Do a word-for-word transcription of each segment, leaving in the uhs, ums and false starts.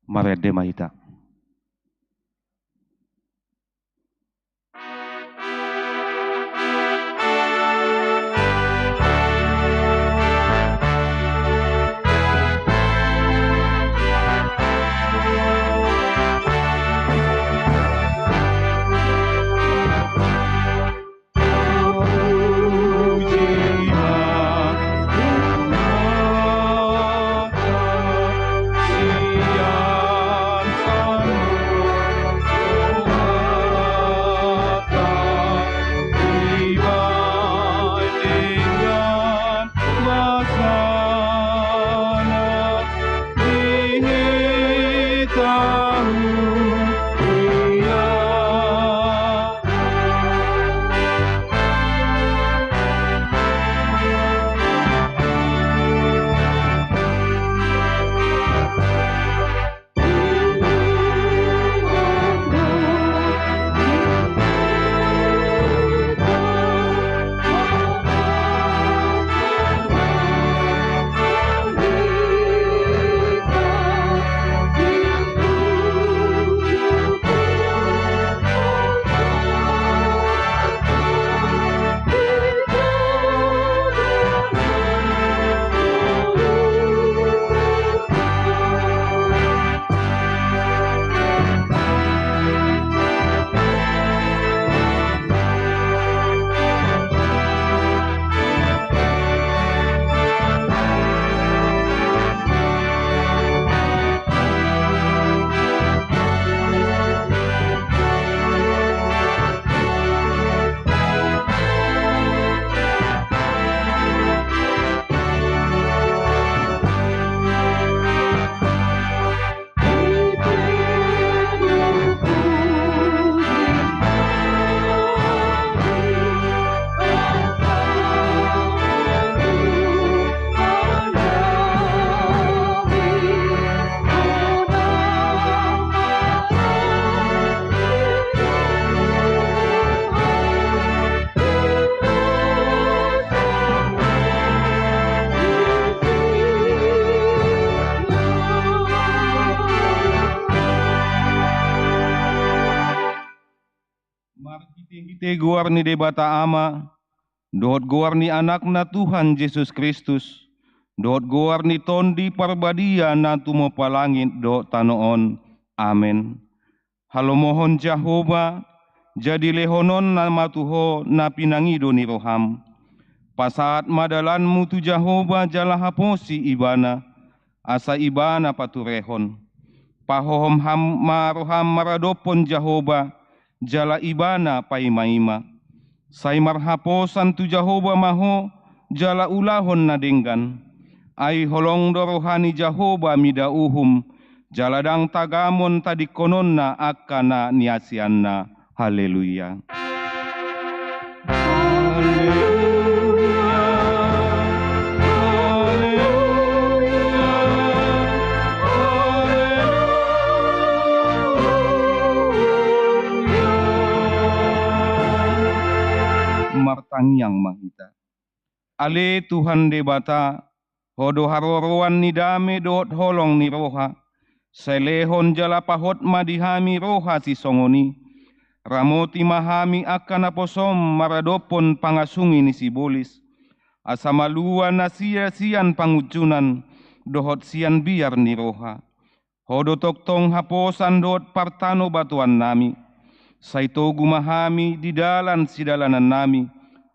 Marende ma hita. Marhitehite goar ni Debata Ama, dohot goar ni Anakna Tuhan Jesus Kristus, dohot goar ni Tondi Parbadia na tumompa langit dohot tano on. Amen. Halomohon Jahowa, jadi lehononna ma tu ho na pinangido ni roham. Pasahat ma dalanmu tu Jahowa jala haposi Ibana, asa Ibana paturehon. Pahohom ham ma roham maradophon Jahowa, jala Ibana paimaima. Sai marhaposan tu Jahowa ma ho, jala ulahon na denggan. Ai holong do roha ni Jahowa mida uhum, jala ndang tagamon tadingkononna angka na niasianna. Haleluya. Haleluya. Haleluya. Martangiang ma hita. Ale Tuhan Debata, Ho do haroroan ni dame dohot holong ni roha. Sai lehon jala pahot ma di hami roha sisongon i. Ramoti ma hami angka naposom maradophon pangasungi ni sibolis, asa malua nasida sian pangunjunan dohot sian biar ni roha. Ho do tongtong haposan dohot partanobatoannami. Sai togu ma hami di dalan sidalanannami,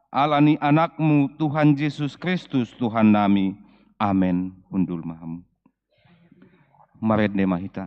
ala ni Anakmu Tuhan Jesus Kristus Tuhannami. Amen. Hundul ma hamu. Marende ma hita.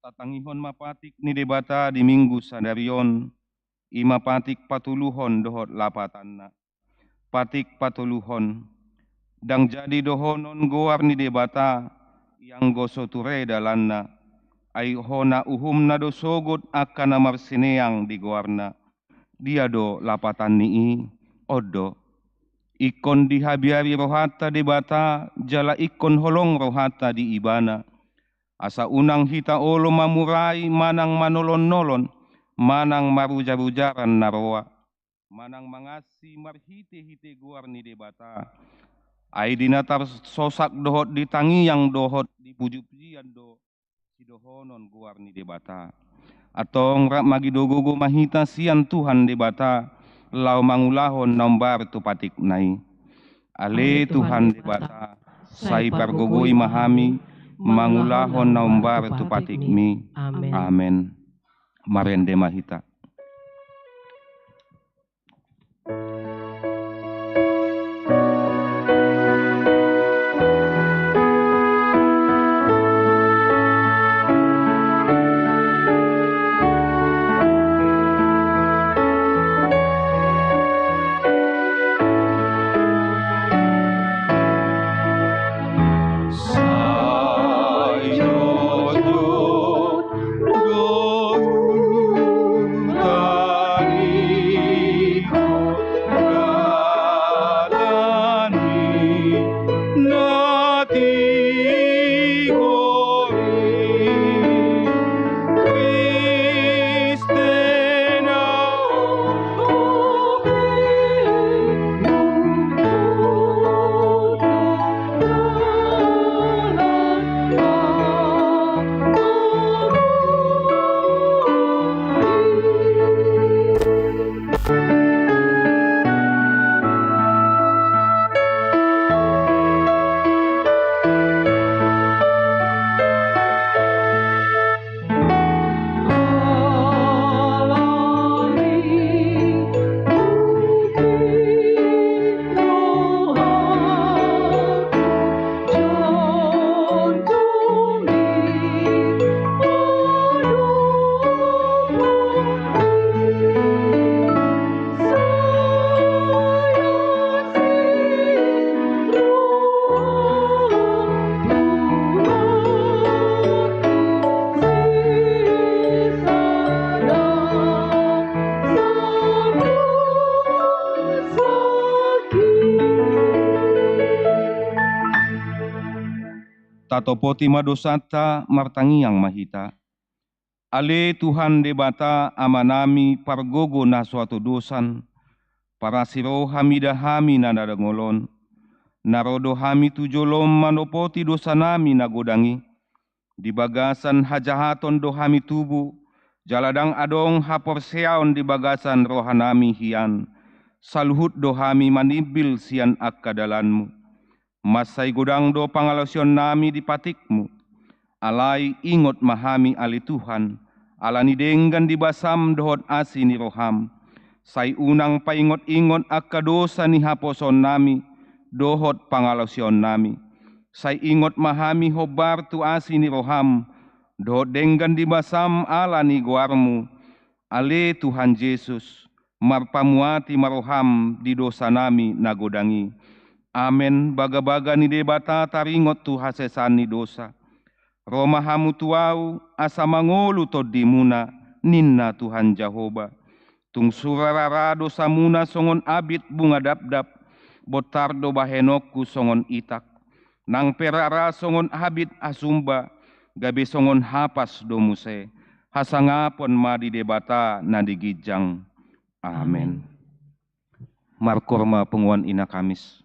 Tatangihon ma patik ni Debata di Minggu sadari on, i ma patik patoluhon dohot lapatanna. Patik patoluhon. Ndang jadi dohonon goar ni Debata, ianggo so ture dalanna, ai hona uhumna do sogot angka na marsineang di goarna. Dia do lapatan ni i? On do: Ingkon dihabiari rohanta Debata, jala ingkon holong rohanta di Ibana, asa unang hita olo mamurai manang manolon-nolon, manang marujar-ujaran na roa, manang mangansi marhite-hite goar ni Debata. Ai di na tarsosak dohot di tangiang dohot di puji-pujian do sidohonon goar ni Debata. Antong rap magido gogo ma hita sian Tuhan Debata, laho mangulahon na umbar tu patikna i. Ale Tuhan Debata, sai pargogoi ma hami mangulahon na umbar tu patikmi. Amen. Amen. Marende ma hita. Tatopoti ma dosanta, martangiang ma hita. Ale Tuhan Debata Amanami, pargogo na so hatodosan, parasi roha mida hami na na dengol on, na ro do hami tu jolom manopoti dosanami na godang i. Di bagasan hajahaton do hami tubu, jala ndang adong haporseaon di bagasan rohanami hian. Saluhut do hami manimbil sian angka dalanmu. Mansai godang do pangalaosionnami di patikmu. Alai ingot ma hami ale Tuhan, ala ni denggan ni basam dohot asi ni roham. Sai unang paingot-ingot angka dosa ni haposoonnami dohot pangalaosionnami. Sai ingot ma hami hombar tu asi ni roham dohot denggan ni basam ala ni goarmu, ale Tuhan Jesus, marpamuati ma roham di dosanami na godang i. Amen. Bagabaga ni Debata taringot tu hasesaan ni dosa. Ro ma hamu tu ahu, asa mangolu tondimuna, ninna Tuhan Jahowa. Tung sura rara dosamuna songon abit bunga dapdap, bontar do bahenonku songon itak. Nang pe rara songon abit hasumba, gabe songon hapas do muse. Hasangapon ma di Debata na di ginjang. Amen. Amen. Markoor ma punguan Ina Kamis.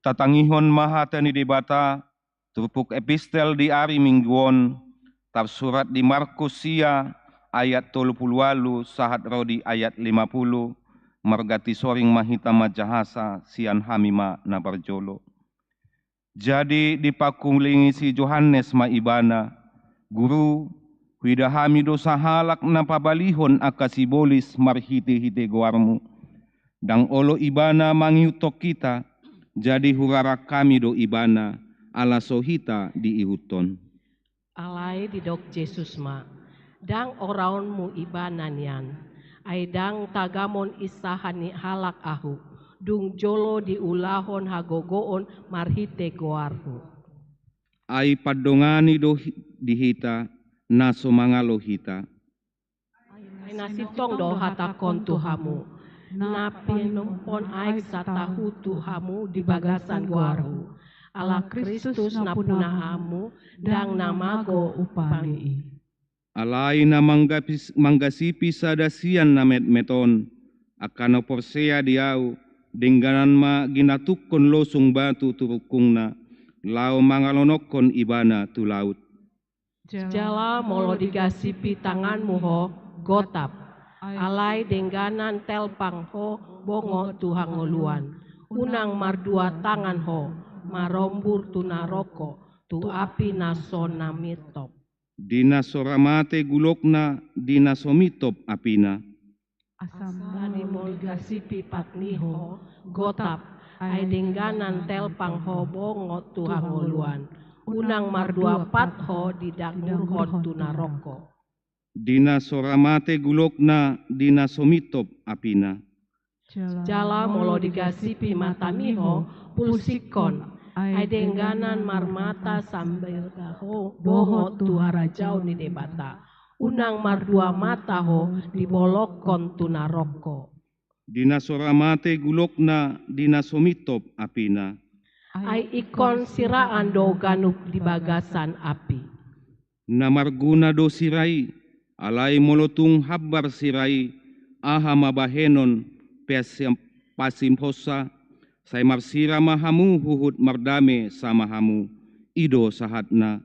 Tatangihon ma hata ni Debata, turpuk epistel di ari Minggu on, tarsurat di Markus sia, ayat tolu pulu ualu sahat ro di ayat lima pulu, marganti soring ma hita manjahasa, sian hami ma na parjolo. Jadi dipangkulingi si Johannes ma ibana, "Guru, huida hami do sahalak na pabalihon angka sibolis marhite-hite goarmu. Ndang olo ibana mangihuthon hita, jadi hurarang hami do ibana, ala so hita diihuthon." Alai didok Jesus ma, "Ndang oraonmu ibana nian, ai ndang tagamon insahan ni halak ahu, dung jolo diulahon hagogoon marhite goarhu." Ai pandongani do hi-, di hita, na so mangalo hita. Ai na sintong do hatangkon tu hamu, na pinumponon aek satahu tu hamu di bagasan goarhu. Ala Kristus nampuna hamu, ndang na mago umpangei. Alai na manggapis-, manggasipi sada sian na metmet on, angka na porsea di ahu, dengganan ma ginatukkon losung batu tu rungkungna, laho mangalonongkon ibana tu laut. Jala molo digasipi tanganmu ho, gotap. Alai dengganan telpang ho bongot tu hangoluan. Unang mardua tangan ho, marombur tu naroko, tu api na so na mintop. Di na so ra mate gulokna, di na so mintop apina. Asa molo digasipi patni ho, gotap, ai dengganan telpang ho bongot tu hangoluan. Unang mardua pat ho didangurhon tu naroko. Di na so ra mate gulokna, di na so mintop apina. Jala molo digasipi matami ho, pulsikkon, ai dengganan marmata sambirga ho bongot tu harajaon ni Debata. Unang mardua mata ho dibolokkon tu naroko. Di na so ra mate gulokna, di na so mintop apina. Ai ingkon siraan do ganup di bagasan api. Na marguna do sira i, alai molo tung hambar sira i, aha ma bahenon, peas-, pasimhonsa, sai marsira ma hamu huhut mardame sama hamu, i do sahatna.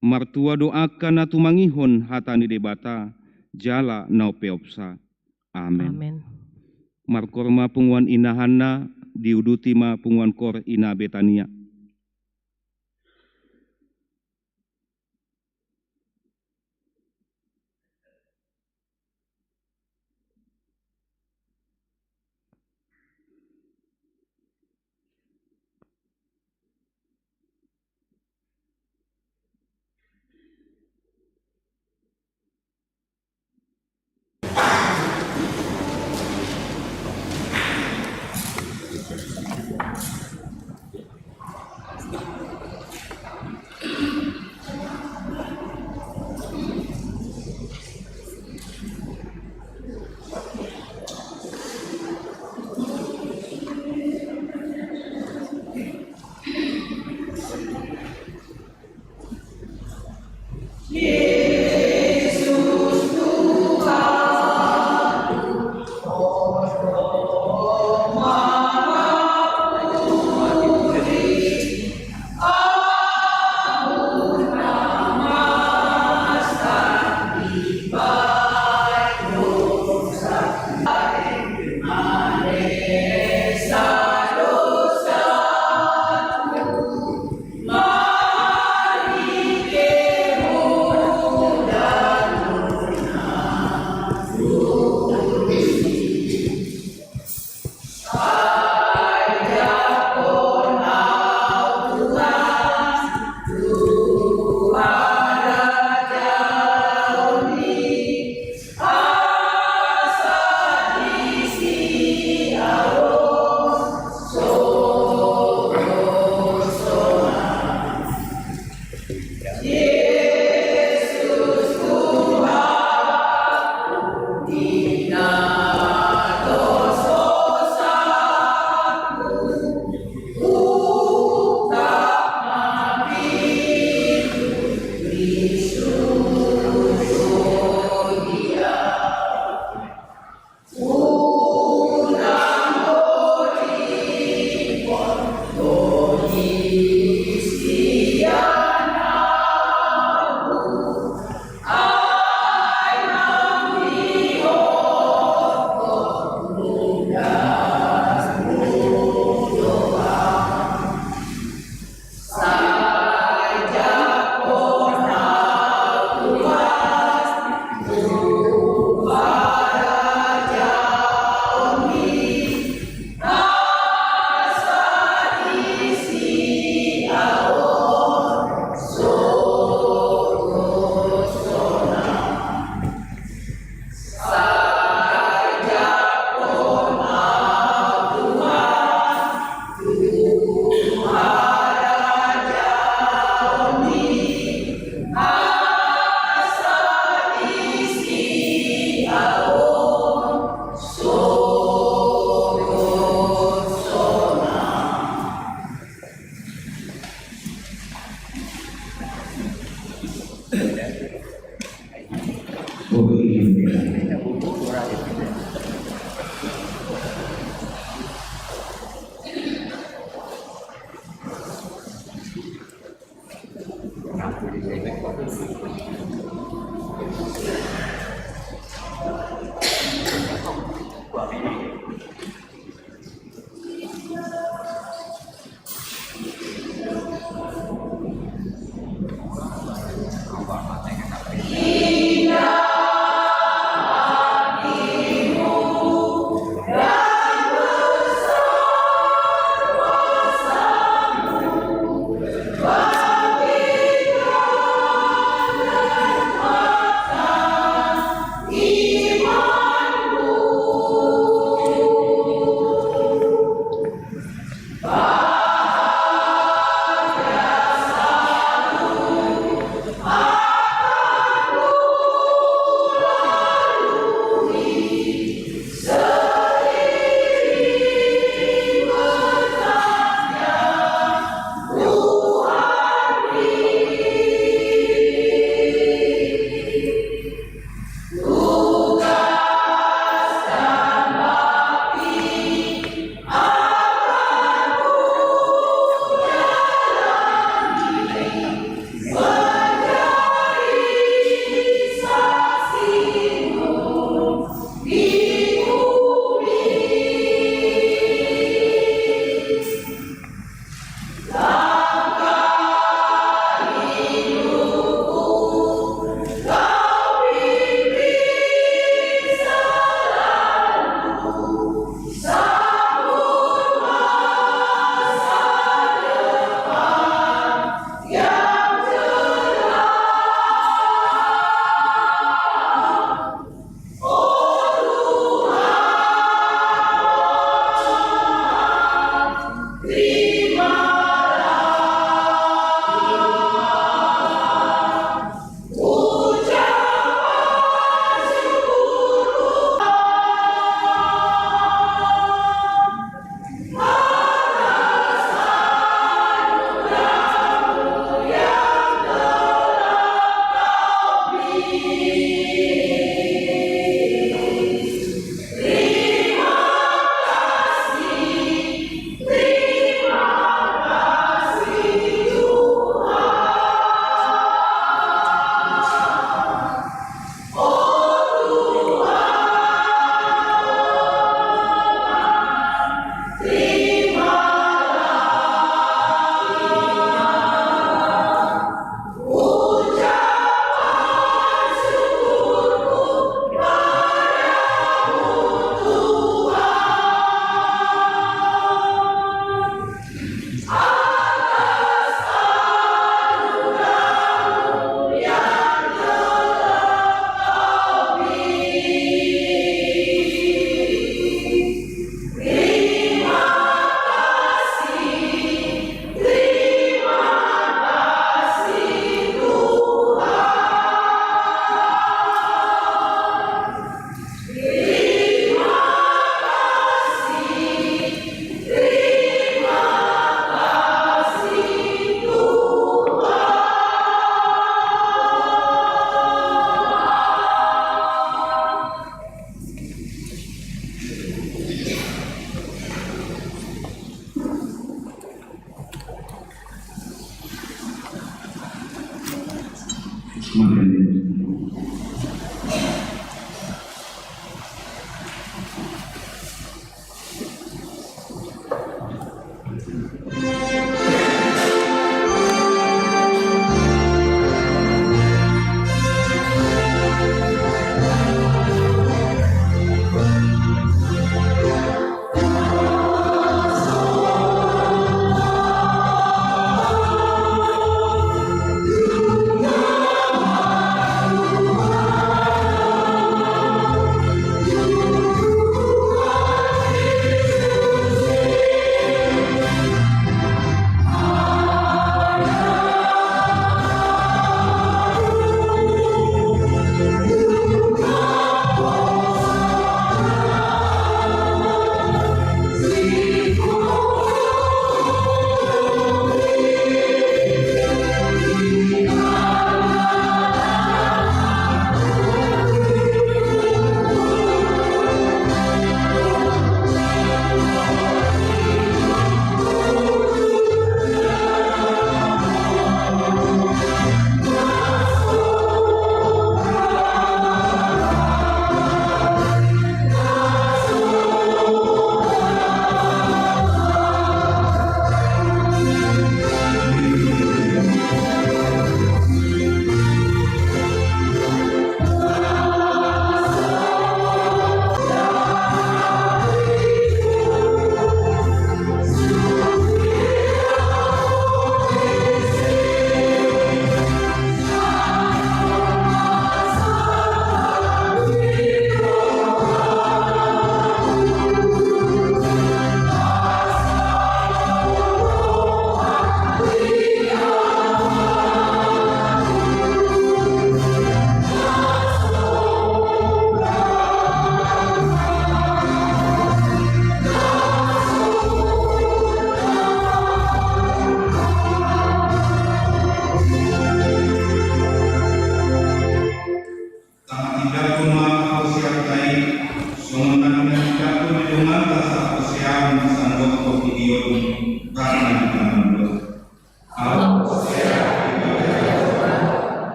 Martua do angka na tumangihon hata ni Debata, jala na umpeopsa. Amen. Amen. Markoor ma punguan inahanna, diuduti ma punguan koor ina Betania.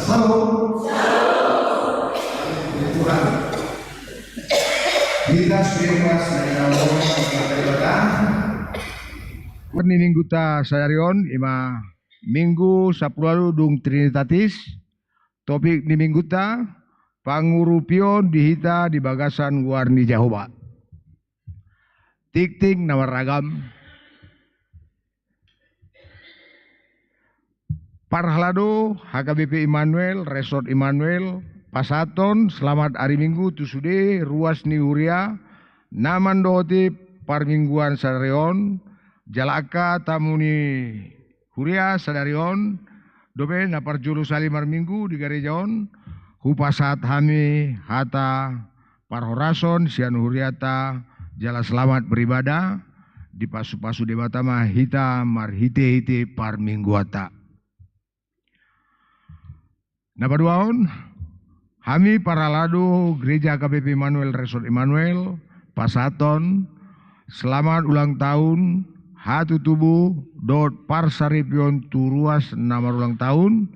Salam. Tuhan. Kita sudah pas dari Romo, kita berdoa. Ni mingguta sadari on, ima Minggu sampulu ualu dung Trinitatis, topik ni mingguta, pangurupion di hita di bagasan goar ni Jahowa. Tingting na marragam. Parhalado H K B P Immanuel, Resort Immanuel, pasahathon selamat ari Minggu tu sude ruas ni huria na mandohoti parmingguan sadari on, jala angka tamu ni huria sadari on, dope na parjolo sahali marminggu di gareja on, hupasahat hami hata parhorason sian huriata, jala selamat beribadah, dipasupasu Debata ma hita marhitehite parmingguanta. Na paduahon, hami parhalado Gereja H K B P Immanuel Resort Immanuel, pasahathon selamat ulang tahun, hatutubu dohot parsaripeon tu ruas na marulang tahun,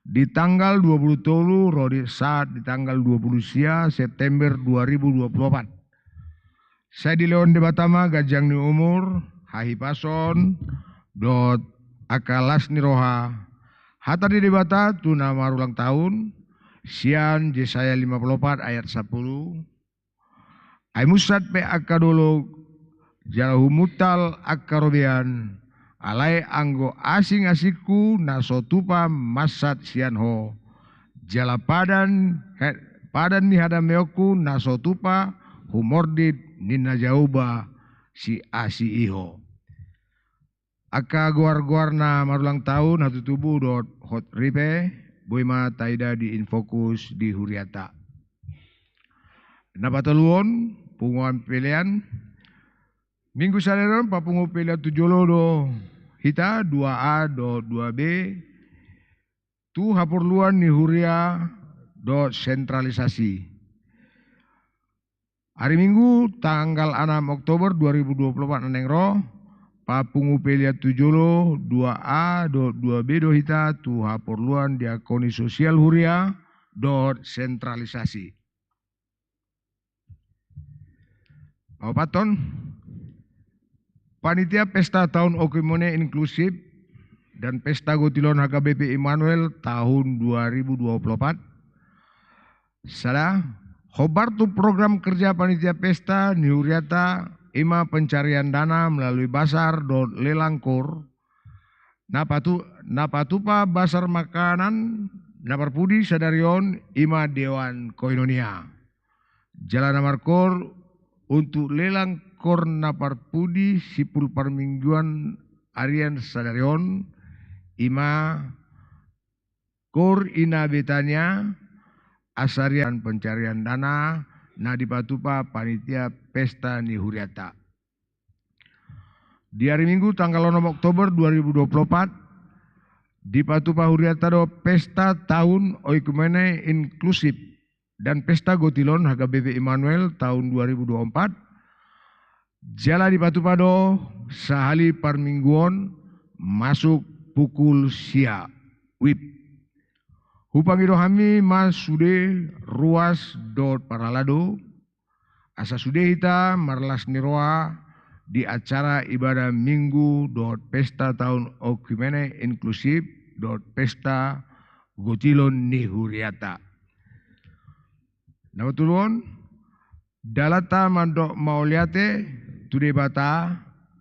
di tanggal dua puluh tolu ro di saat di tanggal dua puluh sia September dua ribu dua puluh opat. Sai dilehon Debata ma ganjang ni umur, hahipason, dohot angka las ni roha. Hata ni Debata tu na marulang tahun, sian Jesaya lima puluh opat ayat sampulu. Ai munsat pe angka dolok, jala humuntal angka robean, alai anggo asing-asingku na so tupa mansat sian ho, jala padan, he-, padan ni hadameonku na so tupa humordit ninna Jahowa siasi i ho. Angka goar-goar na marulang tahun, hatutubu dohot hot ripe, boi ma taida di Infokus di huriata. Na patoluhon, punguan pelean. Minggu sadari on papungu pelean tu jolo do hita, dua A dohot dua B, tu haporluan ni huria dohot sentralisasi. Ari Minggu tanggal anam Oktober dua ribu dua puluh empat na naeng ro, papungu pelean tu jolo dua A dohot dua B do hita tu haporluan diakoni sosial huria dohot sentralisasi. Paopathon, panitia pesta taon oikumene inklusif dan pesta gotilon H K B P Immanuel tahun dua ribu dua puluh empat. Sada, hombar tu program kerja panitia pesta ni huriata, ima pencarian dana melalui basar dohot lelang kor, na patu-, na patupa basar makanan na parpudi sadari on ima Dewan Koinonia. Jala na markor untuk lelang kor na parpudi simpul parmingguan arian sadari on, ima Kor Ina Betania, asarian pencarian dana na dipatupa panitia pesta ni huriata. Di ari Minggu tanggal onom Oktober dua ribu dua puluh empat, dipatupa huriata do pesta taon oikumene inklusif dan pesta gotilon H K B P Immanuel tahun dua ribu dua puluh empat, jala dipatupa do sahali parmingguon masuk pukul sia wib. Hupangido hami ma sude ruas dohot parhalado, asa sude hita marlas ni roha di acara ibadah Minggu dohot pesta taon oikumene inklusif dohot pesta gotilon ni huriata. Na patoluhon, dalanta mandok mauliate tu Debata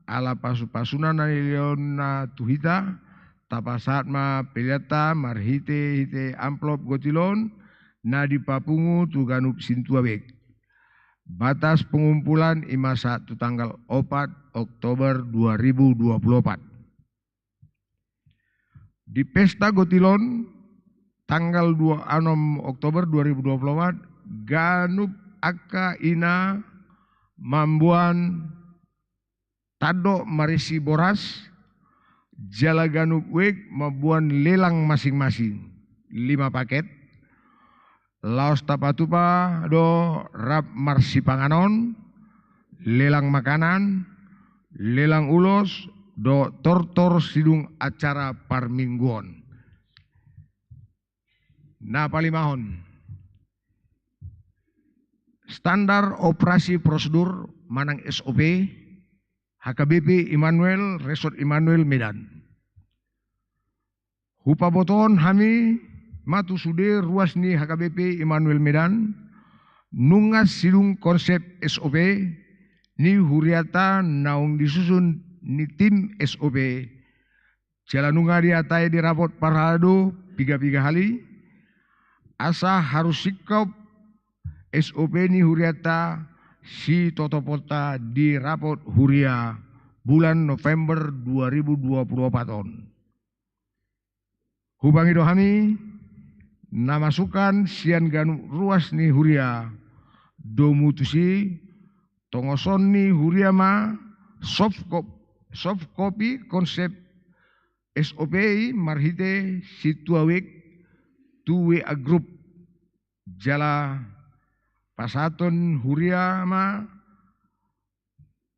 ala pasupasuna na nilehonna tu hita, tapasahat ma peleanta marhitehite amplop gotilon na dipapungu tu ganup sintua bek. Batas pengumpulan ima sahat tu tanggal opat Oktober dua ribu dua puluh opat. Di pesta gotilon tanggal dua onom Oktober dua ribu dua puluh opat, ganup angka ina mamboan tandok marisi boras, jala ganup wek mamboan lelang masing-masing lima paket. Laos tapatupa do rap marsipanganon, lelang makanan, lelang ulos, dohot tortor sidung acara parmingguon. Na palimahon, standar operasi prosedur manang S O P, H K B P Immanuel, Resort Immanuel Medan. Hupabotohon hami ma tu sude ruas ni H K B P Immanuel Medan, nunga sidung konsep S O P ni huriata naung disusun ni tim S O P, jala nunga diatai di rapot parhalado piga-piga hali, asa harus singkop S O P ni huriata sitotoponta di rapot huria bulan November dua ribu dua puluh opat on. Hupangido hami na masukan sian ganup ruas ni huria, domu tusi tongoson ni huria ma soft cop-, soft copy konsep S O P i marhite sintua wek tu W A grup. Jala pasahaton huria ma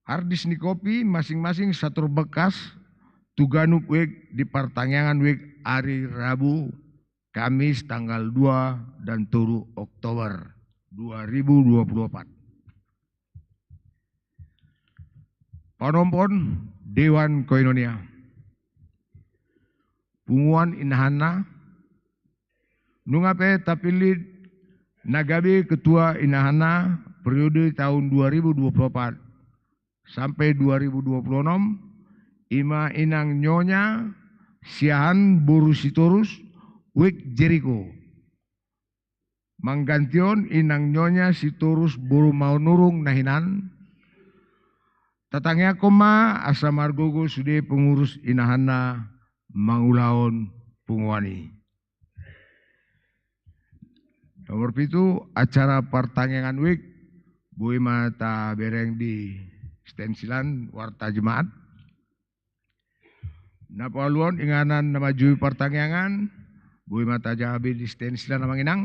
harddisk ni kopi masing-masing sator bekas tu ganup wek di partangiangan wek ari Rabu, Kamis tanggal dua dan tolu Oktober dua ribu dua puluh opat. Panompon Dewan Koinonia. Punguan inahanna, nunga pe tapillit na gabe ketua inahanna periode tahun dua ribu dua puluh opat sampe dua ribu dua puluh onom, ima inang Nyonya Siahaan boru Sitorus wek Jeriko. Manggantihon inang Nyonya Sitorus boru Manurung na hinan. Tatangiangkon ma asa margogo sude pengurus inahanna mangulahon punguan i. Nomor pitu, acara partangiangan wek boi ma tabereng di stensilan Warta Jemaat. Na paualuhon, inganan na manjou partangiangan boi ma tajaha be di stensilan, amang inang.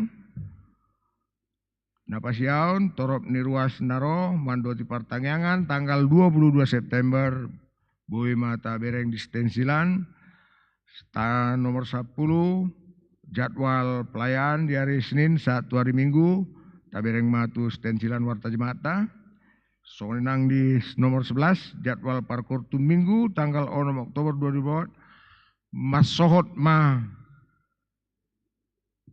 Na pasiaon, torop ni ruas na ro mandok di partangiangan tanggal dua puluh dua September, boi ma tabereng di stensilan. Ta nomor sapuluh, jadwal pelayanan di hari Senin sahat tu hari Minggu, tabereng ma tu stensilan warta jemaatta. Songon i nang di nomor sebelas, jadwal parkhotbah Minggu tanggal onom Oktober dua ribu dua puluh empat, mansohot ma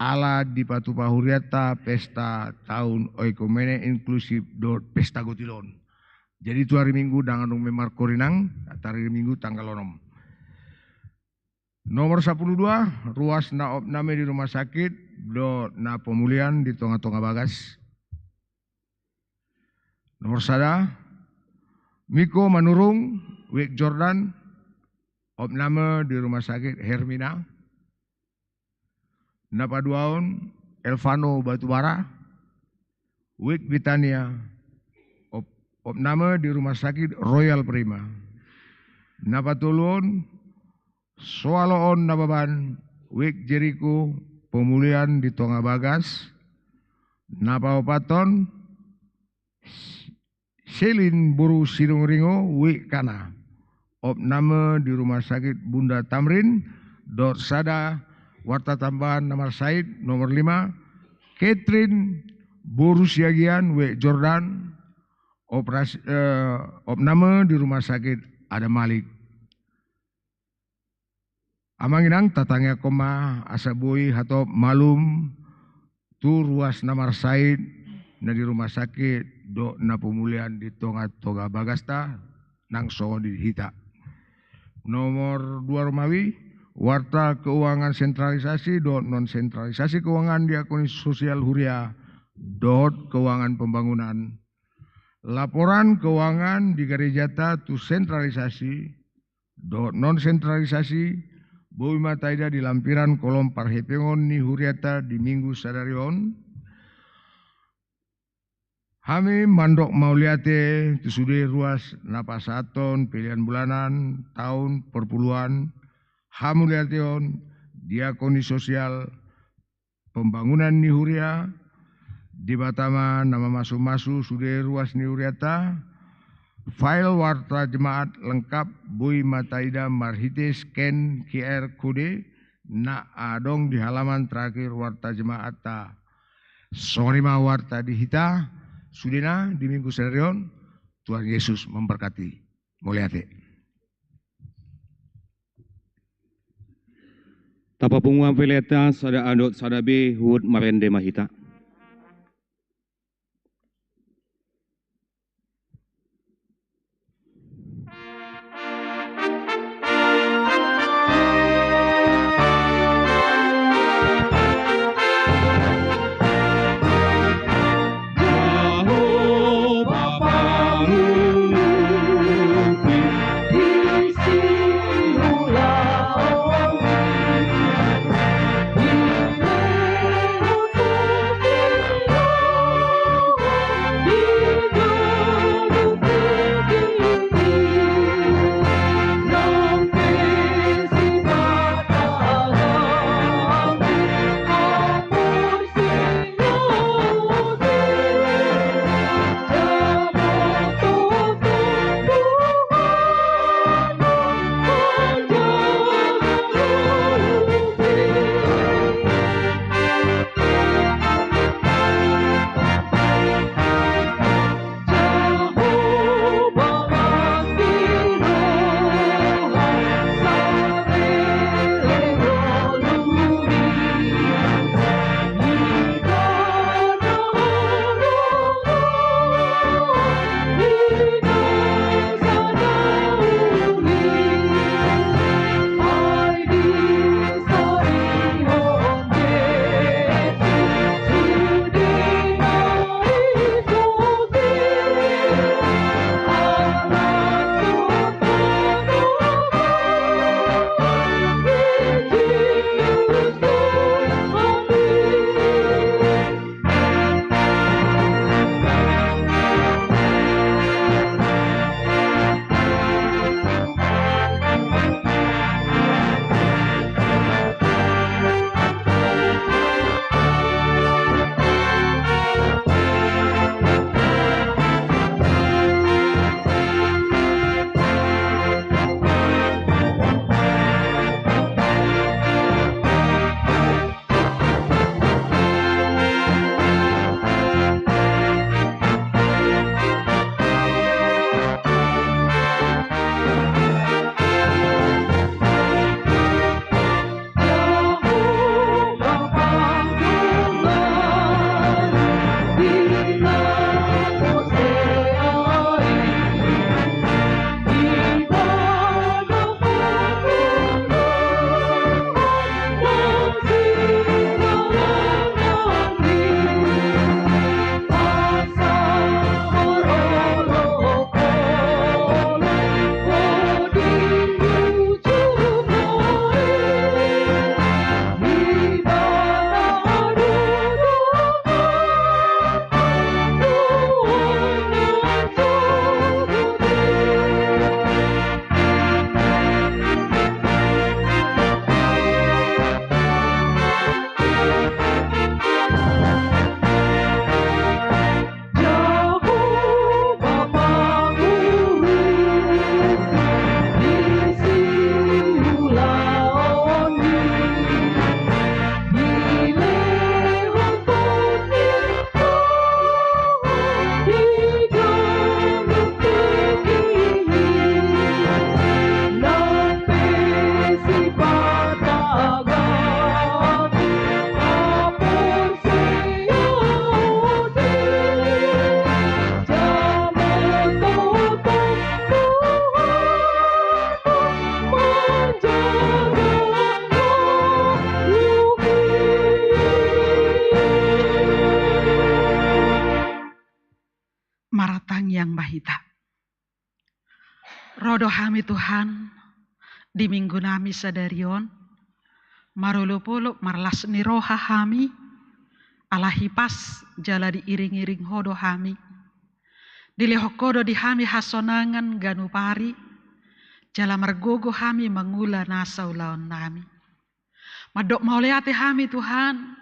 ala dipatupa huriatta pesta taon oikumene inklusif dohot pesta gotilon. Jadi tu hari Minggu ndang adong memang markhotbah inang, tu hari Minggu tanggal onom. Nomor sapuluh dua, ruas na opname di rumah sakit dohot na pemulihan di tonga-tonga bagas. Nomor sada, Miko Manurung, Wik Jordan, opname di rumah sakit Hermina. Na paduahon, Elvano Batubara, Wik Britania, op-, opname di rumah sakit Royal Prima. Na patoluhon, Soaloon Nababan, Wik Jeriko, pemulihan di tonga bagas. Na paopathon, Selin boru Sinuringo, Wik Kana, opname di rumah sakit Bunda Tamrin. Dohot sada warta tambahan na marsahit, nomor lima, Catherine boru Siagian, Wik Jordan, operasi, eh, opname di rumah sakit Adam Malik. Amang inang, tatangiangkon ma asa boi hatop malum tu ruas na marsahit na di rumah sakit dohot na pemulihan di tonga-tonga bagasta, nang songon i di hita. Nomor dua, Romawi, warta keuangan sentralisasi dohot non sentralisasi keuangan diakonis sosial huria dohot keuangan pembangunan. Laporan keuangan di garejata tu sentralisasi dohot non sentralisasi, boi ma taida di lampiran kolom parhepengon ni huriata di Minggu sadari on. Hami mandok mauliate tu sude ruas na pasahathon pelean bulanan taon parpuluan, hamauliateon, diakonis sosial, pembangunan ni huria, Debata ma na mamasumasu sude ruas ni huriata. File warta jemaat lengkap boi ma taida marhite scan QR code na adong di halaman terakhir warta jemaatta. Songon i ma warta di hita sudena di Minggu sadari on. Tuhan Yesus memberkati. Mauliate. Tapapungu ma peleanta sada A dohot sada B, huhut marende ma hita. Martangiang ma hita. Ro do hami Tuhan, di minggu nami sadari on, marolopolop marlas ni roha hami, ala hipas jala diiringiring Ho do hami. Dilehon Ho do di hami hasonangan ganup ari, jala margogo hami mangula nasa ulaon nami. Mandok mauliate hami Tuhan,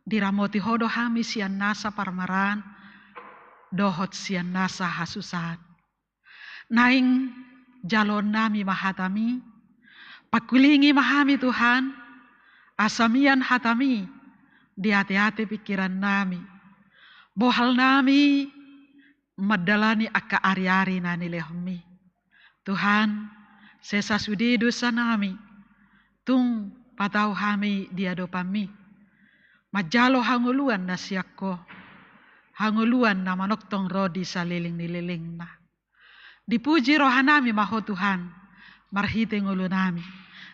diramoti Ho do hami sian nasa parmaraan dohot sian nasa hasusaan. Naeng jaloon nami ma hataMi, pangkulingi ma hami Tuhan, asa mian hataMi di ateate pingkiran nami, bohal nami mandalani angka ariari na nilehonMi. Tuhan, sesa sude dosa nami, tung patau hami di adopanMi, manjalo hangoluan na sian Ho, hangoluan na manongtong ro di saleleng ni lelengna. Dipuji roha nami ma Ho Tuhan, marhite ngolu nami,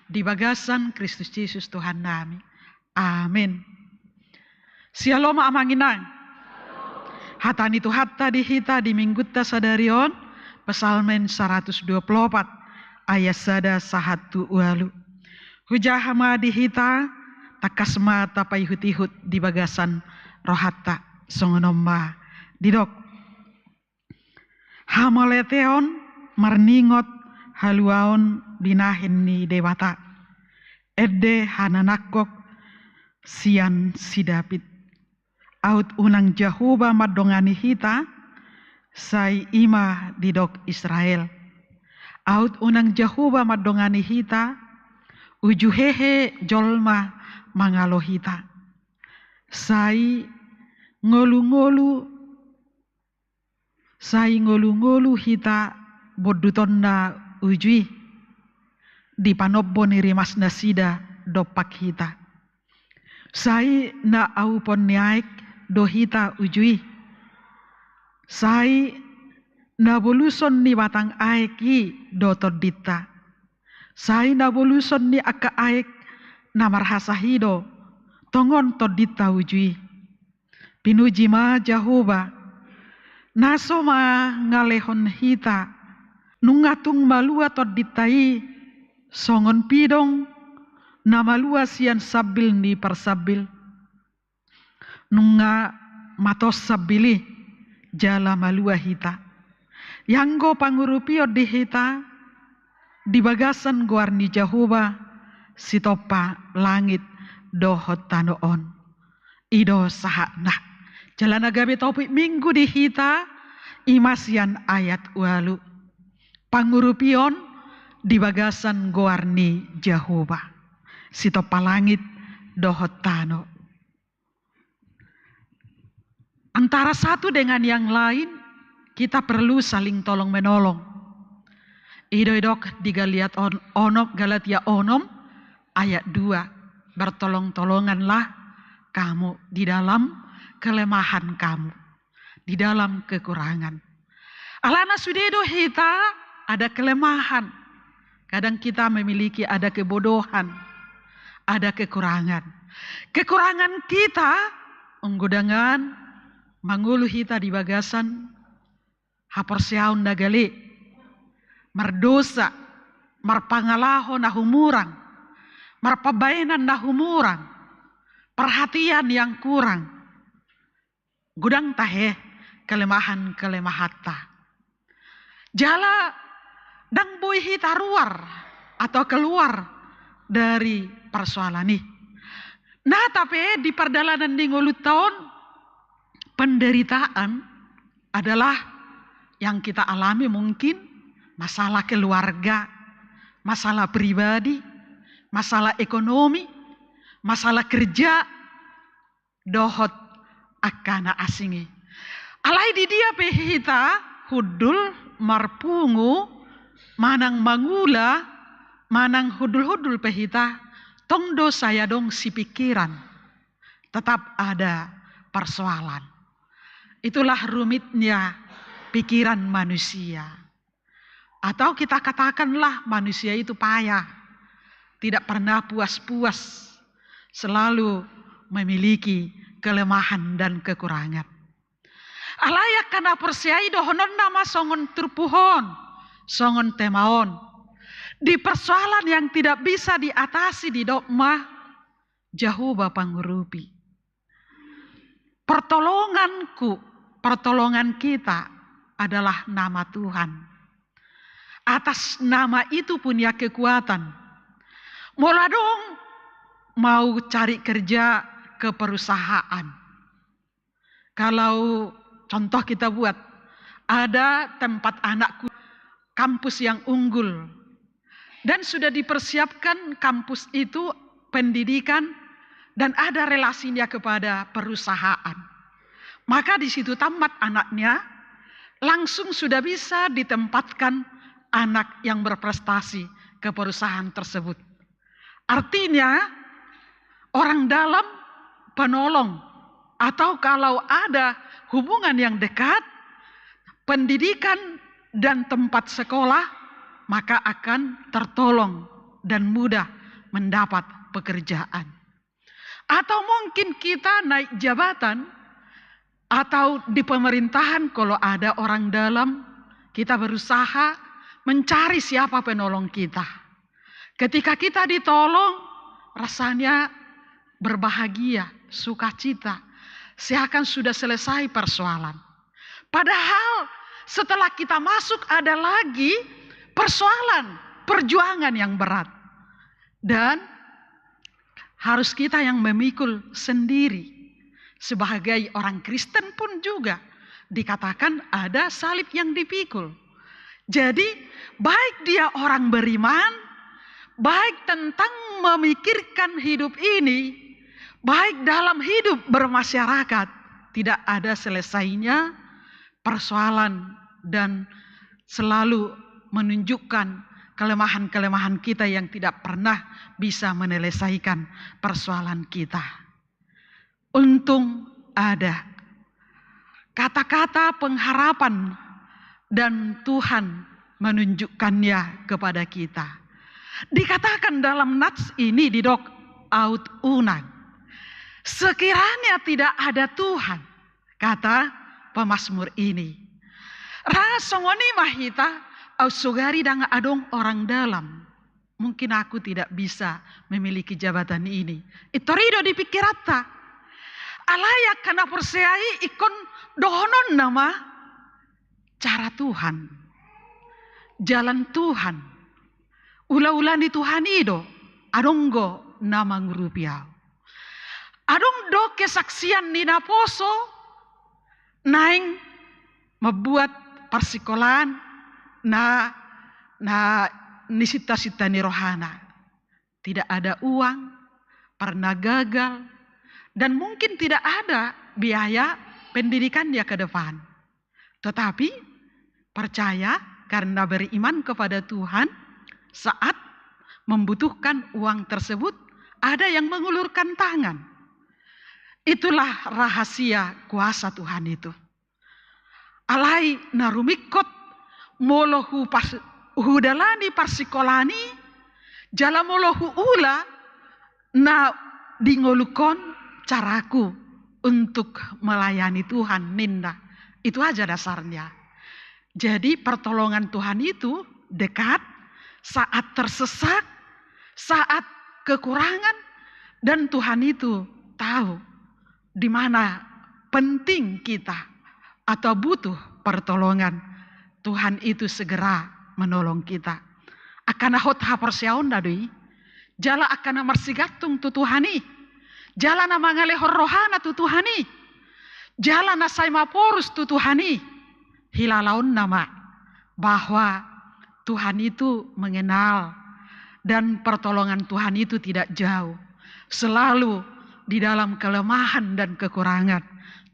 di bagasan Kristus Jesus Tuhan nami. Amen. Syalom amang inang. Hata ni Tuhanta di hita di minggunta sadari on, Psalmen saratus dua pulu opat, ayat sada sahat tu ualu. Hujaha ma di hita, tangkas ma tapaihutihut di bagasan rohanta, songon on ma didok. Hamauliateon marningot haluaon binahen ni Debata, ende hananangkok sian si Daud. Aut unang Jahowa mandongani hita, sai i ma didok Israel. Aut unang Jahowa mandongani hita, uju hehe jolma mangalo hita. Sai ngolungolu Sai ngolungolu hita bondutonna uju i, di panombo ni rimasnasida dompak hita. Sai na aupon ni aek do hita uju i. Sai na boluson ni batang aek i do tondinta. Sai na boluson ni angka aek na marhasah i do tongon tondinta uju i. Pinuji ma Jahowa, na so mangalehon hita, nunga tung malua tondinta i, songon pidong na malua sian sambil ni parsambil. Nunga matos sambil i, jala malua hita. Ianggo pangurupion di hita, di bagasan goar ni Jahowa, sitompa langit dohot tano on. I do sahatna. Jala na gabe topik minggu di hita, i ma sian ayat ualu. Pangurupion di bagasan goar ni Jahowa. Sitompa langit dohot tano. Antara satu dengan yang lain, kita perlu saling tolong menolong. I do didok di Galatia on-, onom, Galatia onom ayat dua, "Bertolong-tolonganlah kamu di dalam kelemahan kamu, di dalam kekurangan." Alana sude do hita ada kelemahan. Kadang kita memiliki ada kebodohan, ada kekurangan. Kekurangan kita, unggudangan, mangolu hita di bagasan haporseaon na gale, mardosa, marpangalaho na humurang, marpambaenan na humurang, perhatian yang kurang. Godang tahe kelemahan-kelemahanta. Jala ndang boi hita ruar atau keluar dari persoalan i. Nah, tapi di pardalanan ni ngolunta on, penderitaan adalah yang kita alami mungkin masalah keluarga, masalah pribadi, masalah ekonomi, masalah kerja, dohot angka na asing i. Alai di dia pe hita hundul marpungu, manang mangula, manang hundul-hundul pe hita, tong do sai adong sipingkiran. Tetap ada persoalan. Itulah rumitnya pikiran manusia. Atau kita katakanlah manusia itu payah, tidak pernah puas-puas, selalu memiliki kelemahan dan kekurangan. Alai angka na porsea i dohononna ma songon turpuk on, songon tema on. Di persoalan yang tidak bisa diatasi, didok ma, Jahowa pangurupi. Pertolonganku, pertolongan kita adalah nama Tuhan. Atas nama itu punya kekuatan. Molo adong mau cari kerja ke perusahaan. Kalau contoh kita buat, ada tempat anakku kampus yang unggul. Dan sudah dipersiapkan kampus itu, pendidikan, dan ada relasinya kepada perusahaan. Maka di situ tamat anaknya, langsung sudah bisa ditempatkan anak yang berprestasi ke perusahaan tersebut. Artinya, orang dalam penolong, atau kalau ada hubungan yang dekat, pendidikan dan tempat sekolah, maka akan tertolong dan mudah mendapat pekerjaan. Atau mungkin kita naik jabatan, atau di pemerintahan, kalau ada orang dalam, kita berusaha mencari siapa penolong kita. Ketika kita ditolong, rasanya berbahagia, sukacita, seakan sudah selesai persoalan. Padahal setelah kita masuk, ada lagi persoalan, perjuangan yang berat. Dan harus kita yang memikul sendiri. Sebagai orang Kristen pun juga dikatakan ada salib yang dipikul. Jadi, baik dia orang beriman, baik tentang memikirkan hidup ini, baik dalam hidup bermasyarakat, tidak ada selesainya persoalan dan selalu menunjukkan kelemahan-kelemahan kita yang tidak pernah bisa menyelesaikan persoalan kita. Untung ada kata-kata pengharapan dan Tuhan menunjukkannya kepada kita. Dikatakan dalam nats ini, didok, aut unang. Sekiranya tidak ada Tuhan, kata pemazmur ini. Ra songon i ma hita, au sogari ndang adong orang dalam, mungkin aku tidak bisa memiliki jabatan ini. I tor i do di pikiranta. Alai angka na porsea i ingkon dohononna ma cara Tuhan, jalan Tuhan, ula-ula ni Tuhan i do, adong do na mangurupi au. Adong do kesaksian ni naposo naeng mambuat parsikolaan na, na nisinta-sinta ni rohana. Tidak ada uang, pernah gagal, dan mungkin tidak ada biaya pendidikannya ke depan. Tetapi percaya, karena beriman kepada Tuhan, saat membutuhkan uang tersebut, ada yang mengulurkan tangan. Itulah rahasia kuasa Tuhan itu. Alai na rumingkot, molo hupas-, hudalani parsikolaan i, jala molo huula na di ngolungkon caraku untuk melayani Tuhan, ninna. Itu aja dasarnya. Jadi pertolongan Tuhan itu dekat saat tersesak, saat kekurangan, dan Tuhan itu tahu di mana penting kita atau butuh pertolongan, Tuhan itu segera menolong kita. Angka na hot haporseaonna do i, jala angka na marsigantung tu Tuhan i, jala na mangalehon rohana tu Tuhan i, jala na sai maporus tu Tuhan i, hilalaonna ma bahwa Tuhan itu mengenal dan pertolongan Tuhan itu tidak jauh. Selalu di dalam kelemahan dan kekurangan,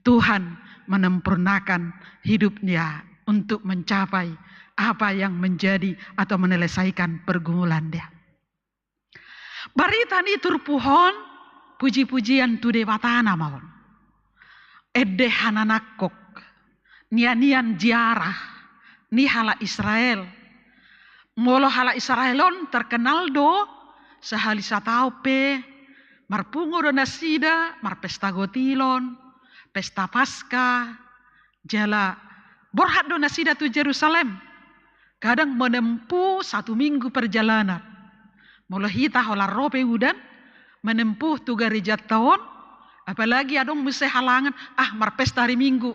Tuhan menyempurnakan hidupnya untuk mencapai apa yang menjadi atau menyelesaikan pergumulannya. Barita ni turpuk on, puji-pujian tu Debata nama on. Ende hananangkok, nian-nian ziarah ni halak Israel. Molo halak Israel on terkenal do, sahali sataon pe marpungu do nasida marpesta gotilon, pesta Paskah, Jala borhat do nasida tu Jerusalem. Kadang menempuh satu minggu perjalanan. Molo hita holan ro pe udan, menempuh tu garejanta on, apalagi adong muse halangan, ah, marpesta ari Minggu.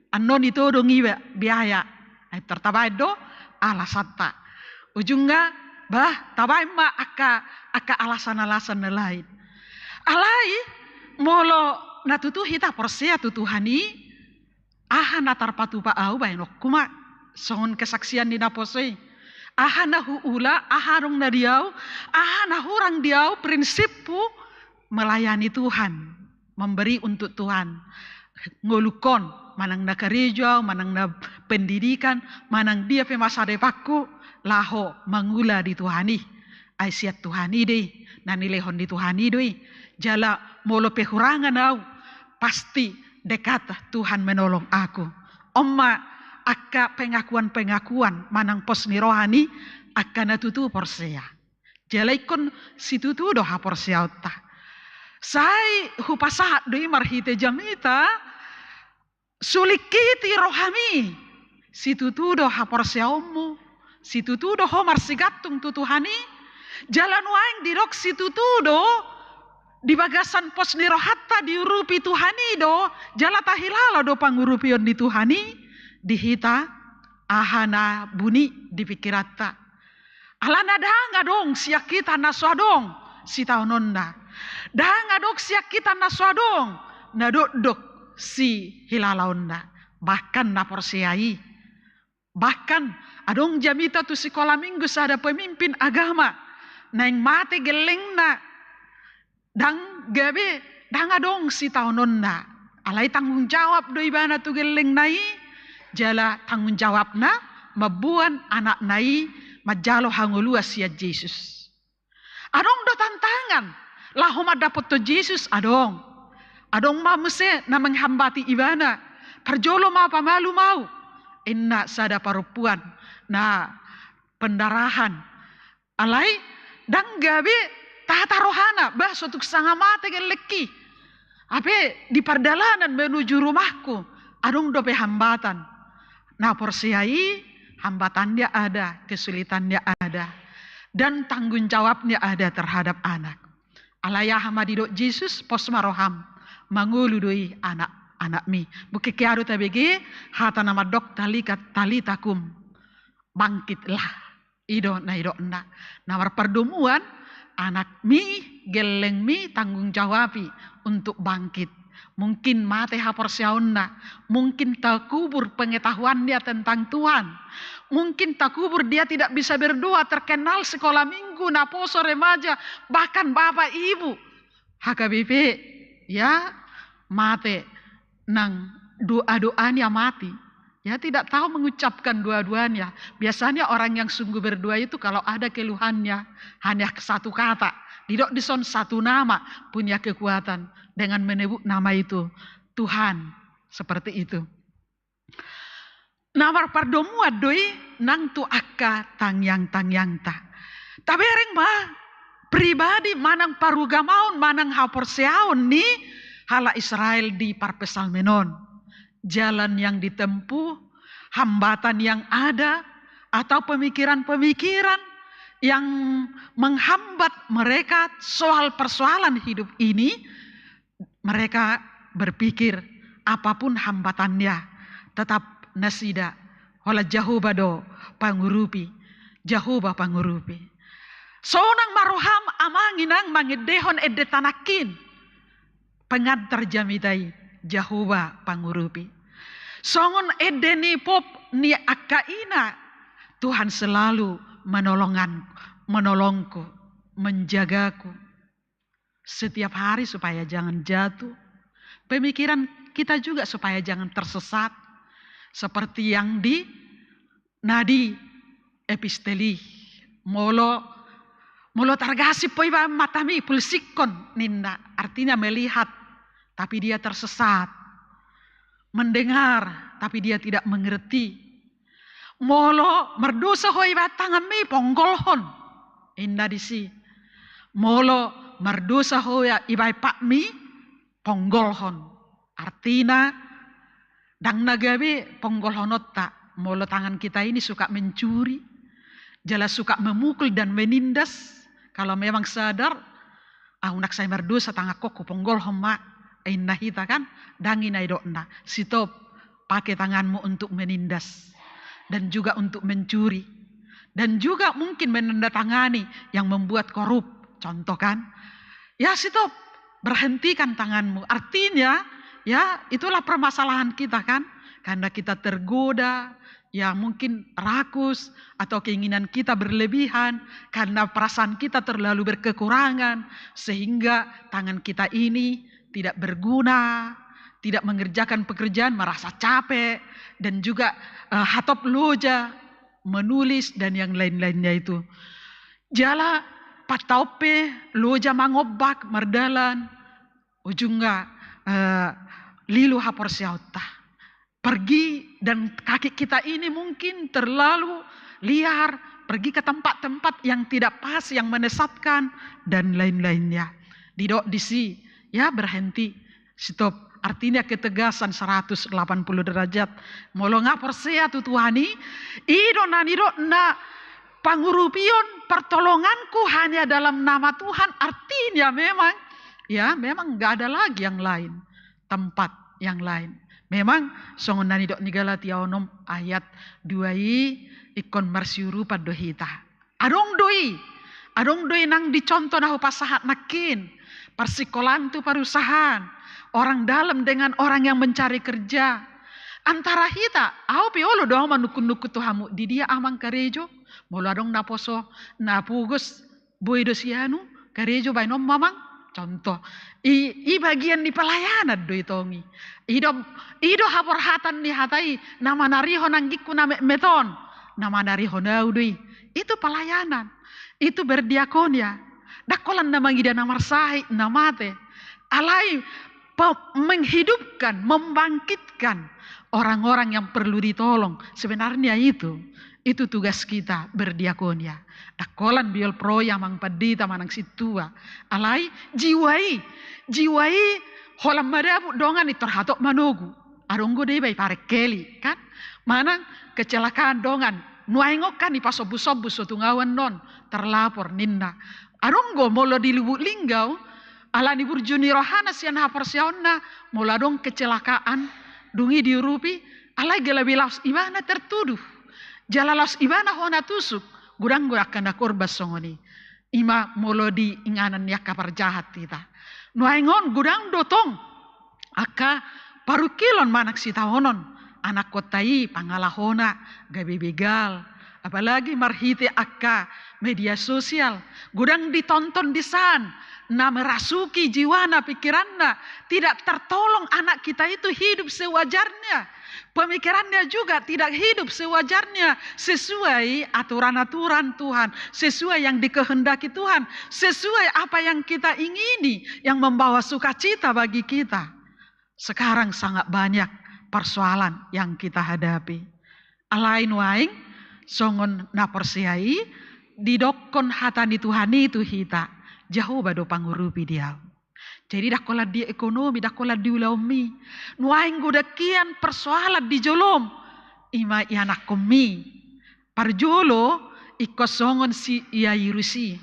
Annon itodong iba biaya. Ai tar tabaen do alasanta. Ujungna, bah, tabaen ma angka, angka alasan-alasan na lain. Alai, molo na tutu hita porsea tu Tuhan i, aha na tarpatupa ahu baenonku ma songon kesaksian ni naposo i. Aha na huula, aha adong na di ahu, aha na hurang di ahu prinsipku melayani Tuhan, memberi untuk Tuhan. Ngolungkon, manang na karejo ahu, manang na pendidikan, manang dia pe masa depanku, laho mangula di Tuhan i. Ai sian Tuhan i do i, na nilehon ni Tuhan i do i. Jala molo pe hurangan ahu, pasti dekat Tuhan menolong aku. On ma angka pengakuan-pengakuan manang pos ni roha ni angka na tutu porsea. Jala ingkon situtu do haporseaonta. Sai hupasahat do i marhite jamita, sulingkiti rohami. Situtu do haporseaonmu, situtu do ho marsigantung tu Tuhan i. Jala nuaeng didok situtu do di bagasan pos ni rohanta diurupi Tuhan i do, jala tahilala do pangurupion ni Tuhan i di hita, aha na buni di pikiranta. Alana ndang adong sian hita na so adong sitaononna. Ndang adong sian hita na so adong na dokdok sihilalaonna. Bahkan na porsea i. Bahkan adong jamita tu sikola minggu sada pemimpin agama. Naeng mate gellengna. Ndang gabe, ndang adong sitaononna. Alai tanggung jawab do ibana tu gellengna i, jala tanggung jawabna mamboan anakna i manjalo hangoluan sian Jesus. Adong do tantangan, laho mandapothon Jesus adong. Adong ma muse na menghambati ibana, parjolo ma pamalum ahu, inna sada parompuan na pendarahan. Alai, ndang gabe tata rohana, bah, so tung sanga mate gellengki. Hape di pardalanan menuju rumahku, adong dope hambatan. Na porsea i, hambatannya ada, kesulitannya ada. Dan tanggung jawabnya ada terhadap anak. Alai aha ma didok Jesus, pos ma roham, mangolu do i anak, anakmi. Mungkin ke ado tabege, hata na mandok talika, talita kum, bangkitlah. I do na nidokna. Na marpardomuan, anakmi, gellengmi, tanggung jawabi untuk bangkit. Mungkin mate haporseaonna, mungkin takubur pengetahuannya tentang Tuhan. Mungkin takubur dia tidak bisa berdoa, terkenal sekolah minggu, naposo, remaja, bahkan bapak ibu. H K B P, ya, mate nang doa-doanya mati. Ya, tidak tahu mengucapkan dua-duanya. Biasanya orang yang sungguh berdoa itu kalau ada keluhannya, hanya satu kata. Didok dison satu nama punya kekuatan dengan menyebut nama itu, Tuhan. Seperti itu. Na marpardomuan do i nang tu angka tangiang-tangiangta. Tabereng ma pribadi manang parugamaon manang haporseaon ni halak Israel di parpsalmen on. Jalan yang ditempuh, hambatan yang ada, atau pemikiran-pemikiran yang menghambat mereka soal persoalan hidup ini, mereka berpikir, apapun hambatannya, tetap nasida, holan Jahowa do pangurupi, Jahowa pangurupi. Sonang ma roham amang inang mangendehon ende tanangkin. Pengantar jamita i, Jahowa pangurupi. Songon ende ni pop ni angka ina, Tuhan selalu menolongan, menolongku, menjagaku setiap hari supaya jangan jatuh. Pemikiran kita juga supaya jangan tersesat. Seperti yang di na di epistel i, molo, molo targasip ho iba matami, pulsikkon ninna, artinya melihat, tapi dia tersesat. Mendengar, tapi dia tidak mengerti. Molo mardosa ho iba tanganmi, ponggolhon, ninna disi. Molo mardosa ho iba patmi, ponggolhon. Artina, Ndang na gabe ponggolhononta molo tangan kita ini suka mencuri, jala suka memukul dan menindas. Kalau memang sadar, "Au nang sai mardosa, tanganhon huponggolhon ma," inna hita kan? Ndang i na didokna. Stop, pakai tanganmu untuk menindas dan juga untuk mencuri dan juga mungkin menandatangani yang membuat korup, contoh kan? Ya, stop, berhentikan tanganmu. Artinya, ya, itulah permasalahan kita kan, karena kita tergoda, ya, mungkin rakus atau keinginan kita berlebihan, karena perasaan kita terlalu berkekurangan, sehingga tangan kita ini tidak berguna, tidak mengerjakan pekerjaan, merasa capek, dan juga eh, hatop loja menulis dan yang lain-lainnya itu. Jala pataon pe loja mangombak mardalan, ujungna eh, lilu haporseaonta. Pergi dan kaki kita ini mungkin terlalu liar, pergi ke tempat-tempat yang tidak pas, yang menyesatkan, dan lain-lainnya. Didok disi, ya, berhenti, stop. Artinya ketegasan seratus delapan puluh derajat. Molo nga porsea tu Tuhan i, i do na nidokna pangurupion, pertolonganku hanya dalam nama Tuhan. Artinya memang, ya, memang nggak ada lagi yang lain, tempat yang lain. Memang songon na nidok ni Galatia onom ayat dua i, ingkon marsiurupan do hita. Adong do i, adong do i nang di contoh na hupasahat nangkin. Parsikolaan tu parusahaan, orang dalam dengan orang yang mencari kerja. Antara hita, au pe olo do au manungkun-nungkun tu hamu, di dia amang karejo? Molo adong naposo, napogos, boi do sianu, karejo baenon ma amang. Contoh, i, i bagian ni pelayanan do i tong i. I do, i do haporhatan ni hata i, na manarihon anggingku na metmet on, na manarihon au do i. Itu pelayanan, itu berdiakonia. Ndang holan na mangida na marsahit, na mate. Alai pe-, menghidupkan, membangkitkan orang-orang yang perlu ditolong. Sebenarnya itu, itu tugas kita berdiakonia. Ndang holan biol pro i amang pandita manang sintua. Alai jiwa i, jiwa i holan madapot dongan i tor hatop manogu. Adong do deba i parengkeli kan? Manang kecelakaan dongan. Nuaeng on kan i pasombu-sombu so tung au annon, terlapor ninna. Adong do molo di Lubuk Linggau, ala ni burju ni rohana sian haporseaonna, molo adong kecelakaan, dung i diurupi, alai jala be laos ibana tertuduh. Jala laos ibana hona tusuk, godang do angka na korban songon i. Ima molo di inganan ni angka parjahat hita. Nuaeng on godang do tong angka parungkilon manang sitaonon, anakkonta i pangalahona gabe begal, apalagi marhite angka media sosial, godang ditonton disan, na merasuki jiwana, pikiranna, tidak tertolong anak kita itu hidup sewajarnya. Pemikirannya juga tidak hidup sewajarnya sesuai aturan-aturan Tuhan, sesuai yang dikehendaki Tuhan, sesuai apa yang kita ingini, yang membawa sukacita bagi kita. Sekarang sangat banyak persoalan yang kita hadapi. Alai nuaeng, songon na porsea i, didokkon hata ni Tuhan i tu hita, Jahowa do pangurupi di au. Jadi ndang holan di ekonomi, ndang holan di ulaonmi. Nuaeng godang hian persoalan di jolom, ima ianakkonmi. Parjolo ingkon songon si Yairus i.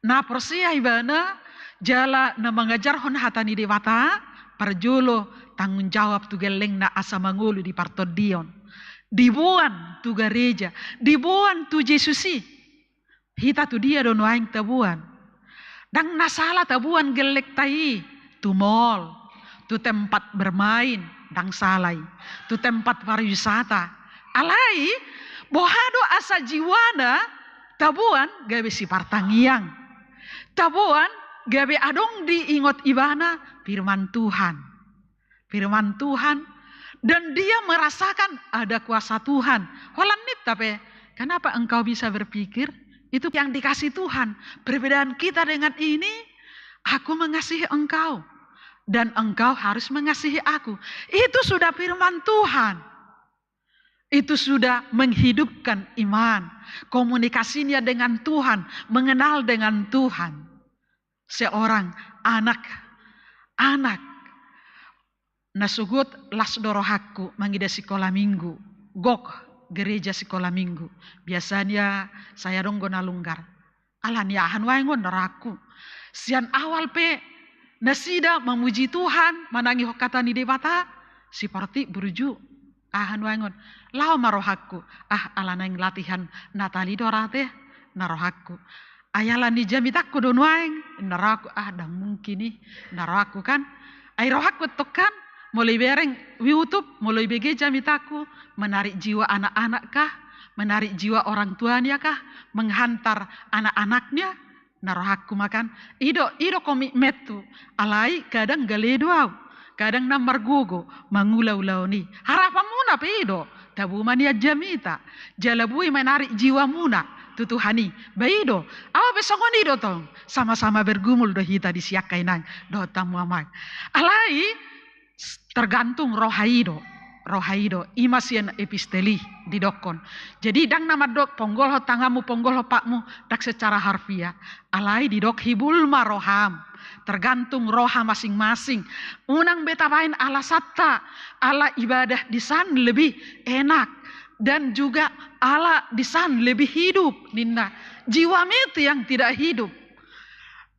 Na porsea ibana jala na mangajarhon hata ni Debata, parjolo tanggung jawab tu gellengna asa mangolu di partondion. Diboan tu gareja, diboan tu Jesus i. Hita tu dia do nuaeng taboan? Ndang na sala taboan gellengta i tu mall, tu tempat bermain, ndang sala i, tu tempat pariwisata. Alai, boha do asa jiwana taboan gabe sipartangiang. Taboan gabe adong diingot ibana firman Tuhan. Firman Tuhan, dan dia merasakan ada kuasa Tuhan. Holan ninta pe, kenapa engkau bisa berpikir itu yang dikasih Tuhan? Perbedaan kita dengan ini, aku mengasihi engkau, dan engkau harus mengasihi aku. Itu sudah firman Tuhan. Itu sudah menghidupkan iman, komunikasinya dengan Tuhan, mengenal dengan Tuhan. Seorang anak, anak Na sogot las do rohangku mangida sikola minggu, gok gereja sikola minggu. Biasanya sai adong do na longgar. Alani aha nuaeng on na rohangku? Sian awal pe nasida mamuji Tuhan, manangihon hata ni Debata, seperti burju. Aha nuaeng on? Laho ma rohangku. Ah, ala naeng latihan Natali do rate, na rohangku. Ai alani jamitangku do nuaeng, na rohangku. Ah, ndang mungkin i, na rohangku kan. Ai rohangku tong kan, molo ibereng YouTube, molo ibege jamitangku, menarik jiwa anak-anak kah, menarik jiwa orang tuanya kah, menghantar anak-anaknya, na rohangku ma kan. I do, i do komitmenku. Alai kadang gale do au. Kadang na margogo mangula ulaon i. Harapanmuna pe i do. Tabo ma nian jamita. Jala boi menarik jiwamuna tu Tuhan i. Ba i do. Au pe songon i do tong. Sama-sama bergumul do hita disi angka inang dohot hamu amang. Alai tergantung roha i do. Roha i do. I ma sian epistel i didokkon. Jadi ndang na mandok ponggolhon tanganmu, ponggolhon patmu, ndang secara harfiah. Alai didok hibul ma roham. Tergantung roha masing-masing. Unang be tabaen alasanta, ala ibadah disan lebih enak dan juga ala disan lebih hidup, ninna. Jiwamu itu yang tidak hidup.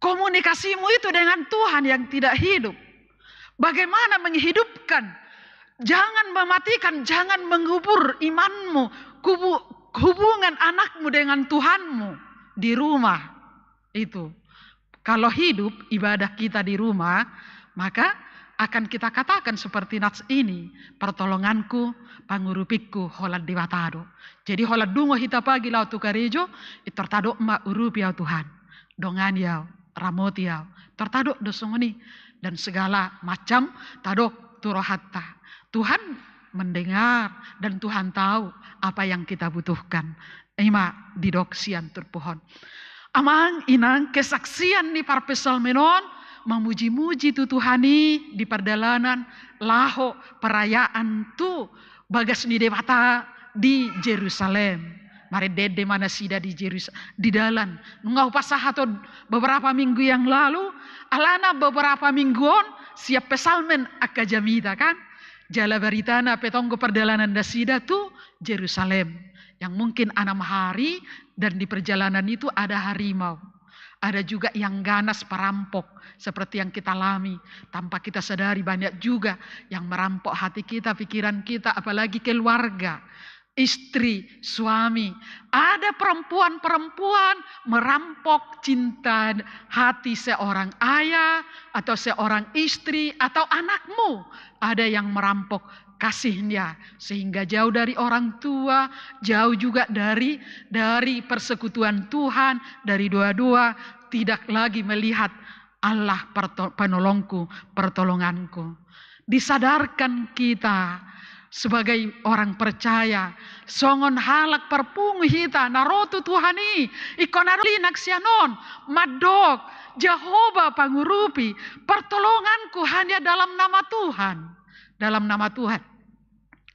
Komunikasimu itu dengan Tuhan yang tidak hidup. Bagaimana menghidupkan? Jangan mematikan, jangan mengubur imanmu, kubu-, hubungan anakmu dengan Tuhanmu di rumah itu. Kalau hidup ibadah kita di rumah, maka akan kita katakan seperti nats ini, pertolonganku, pangurupingku, holan Debata do. Jadi holan dungo hita pagi laho tu karejo, i tor tadok ma urupi au Tuhan. Dongani au, ramoti au. Tor tadok do songon i. Dan segala macam tadok tu rohanta. Tuhan mendengar dan Tuhan tahu apa yang kita butuhkan. I ma didok sian turpuk on. Amang, inang, kesaksian ni parpsalmen on mamuji-muji tu Tuhan i di pardalanan laho perayaan tu bagas ni Debata di Jerusalem. Marende-ende ma nasida di Jerus-, di dalan. Nunga hupasahat on beberapa minggu yang lalu, alana beberapa minggu on sian psalmen angka jamita kan. Jala baritana pe tong do pardalanan nasida tu Jerusalem. Yang mungkin enam hari dan di perjalanan itu ada harimau. Ada juga yang ganas, perampok, seperti yang kita alami. Tanpa kita sadari, banyak juga yang merampok hati kita, pikiran kita, apalagi keluarga, istri, suami. Ada perempuan-perempuan merampok cinta hati seorang ayah atau seorang istri atau anakmu. Ada yang merampok kasihnya, sehingga jauh dari orang tua, jauh juga dari, dari persekutuan Tuhan, dari doa-doa, tidak lagi melihat Allah perto-, penolongku, pertolonganku. Disadarkan kita sebagai orang percaya, songon halak parpungu hita na ro tu Tuhan i, ingkon adong linaksian on, mandok, Jahowa pangurupi, pertolonganku hanya dalam nama Tuhan. Dalam nama Tuhan.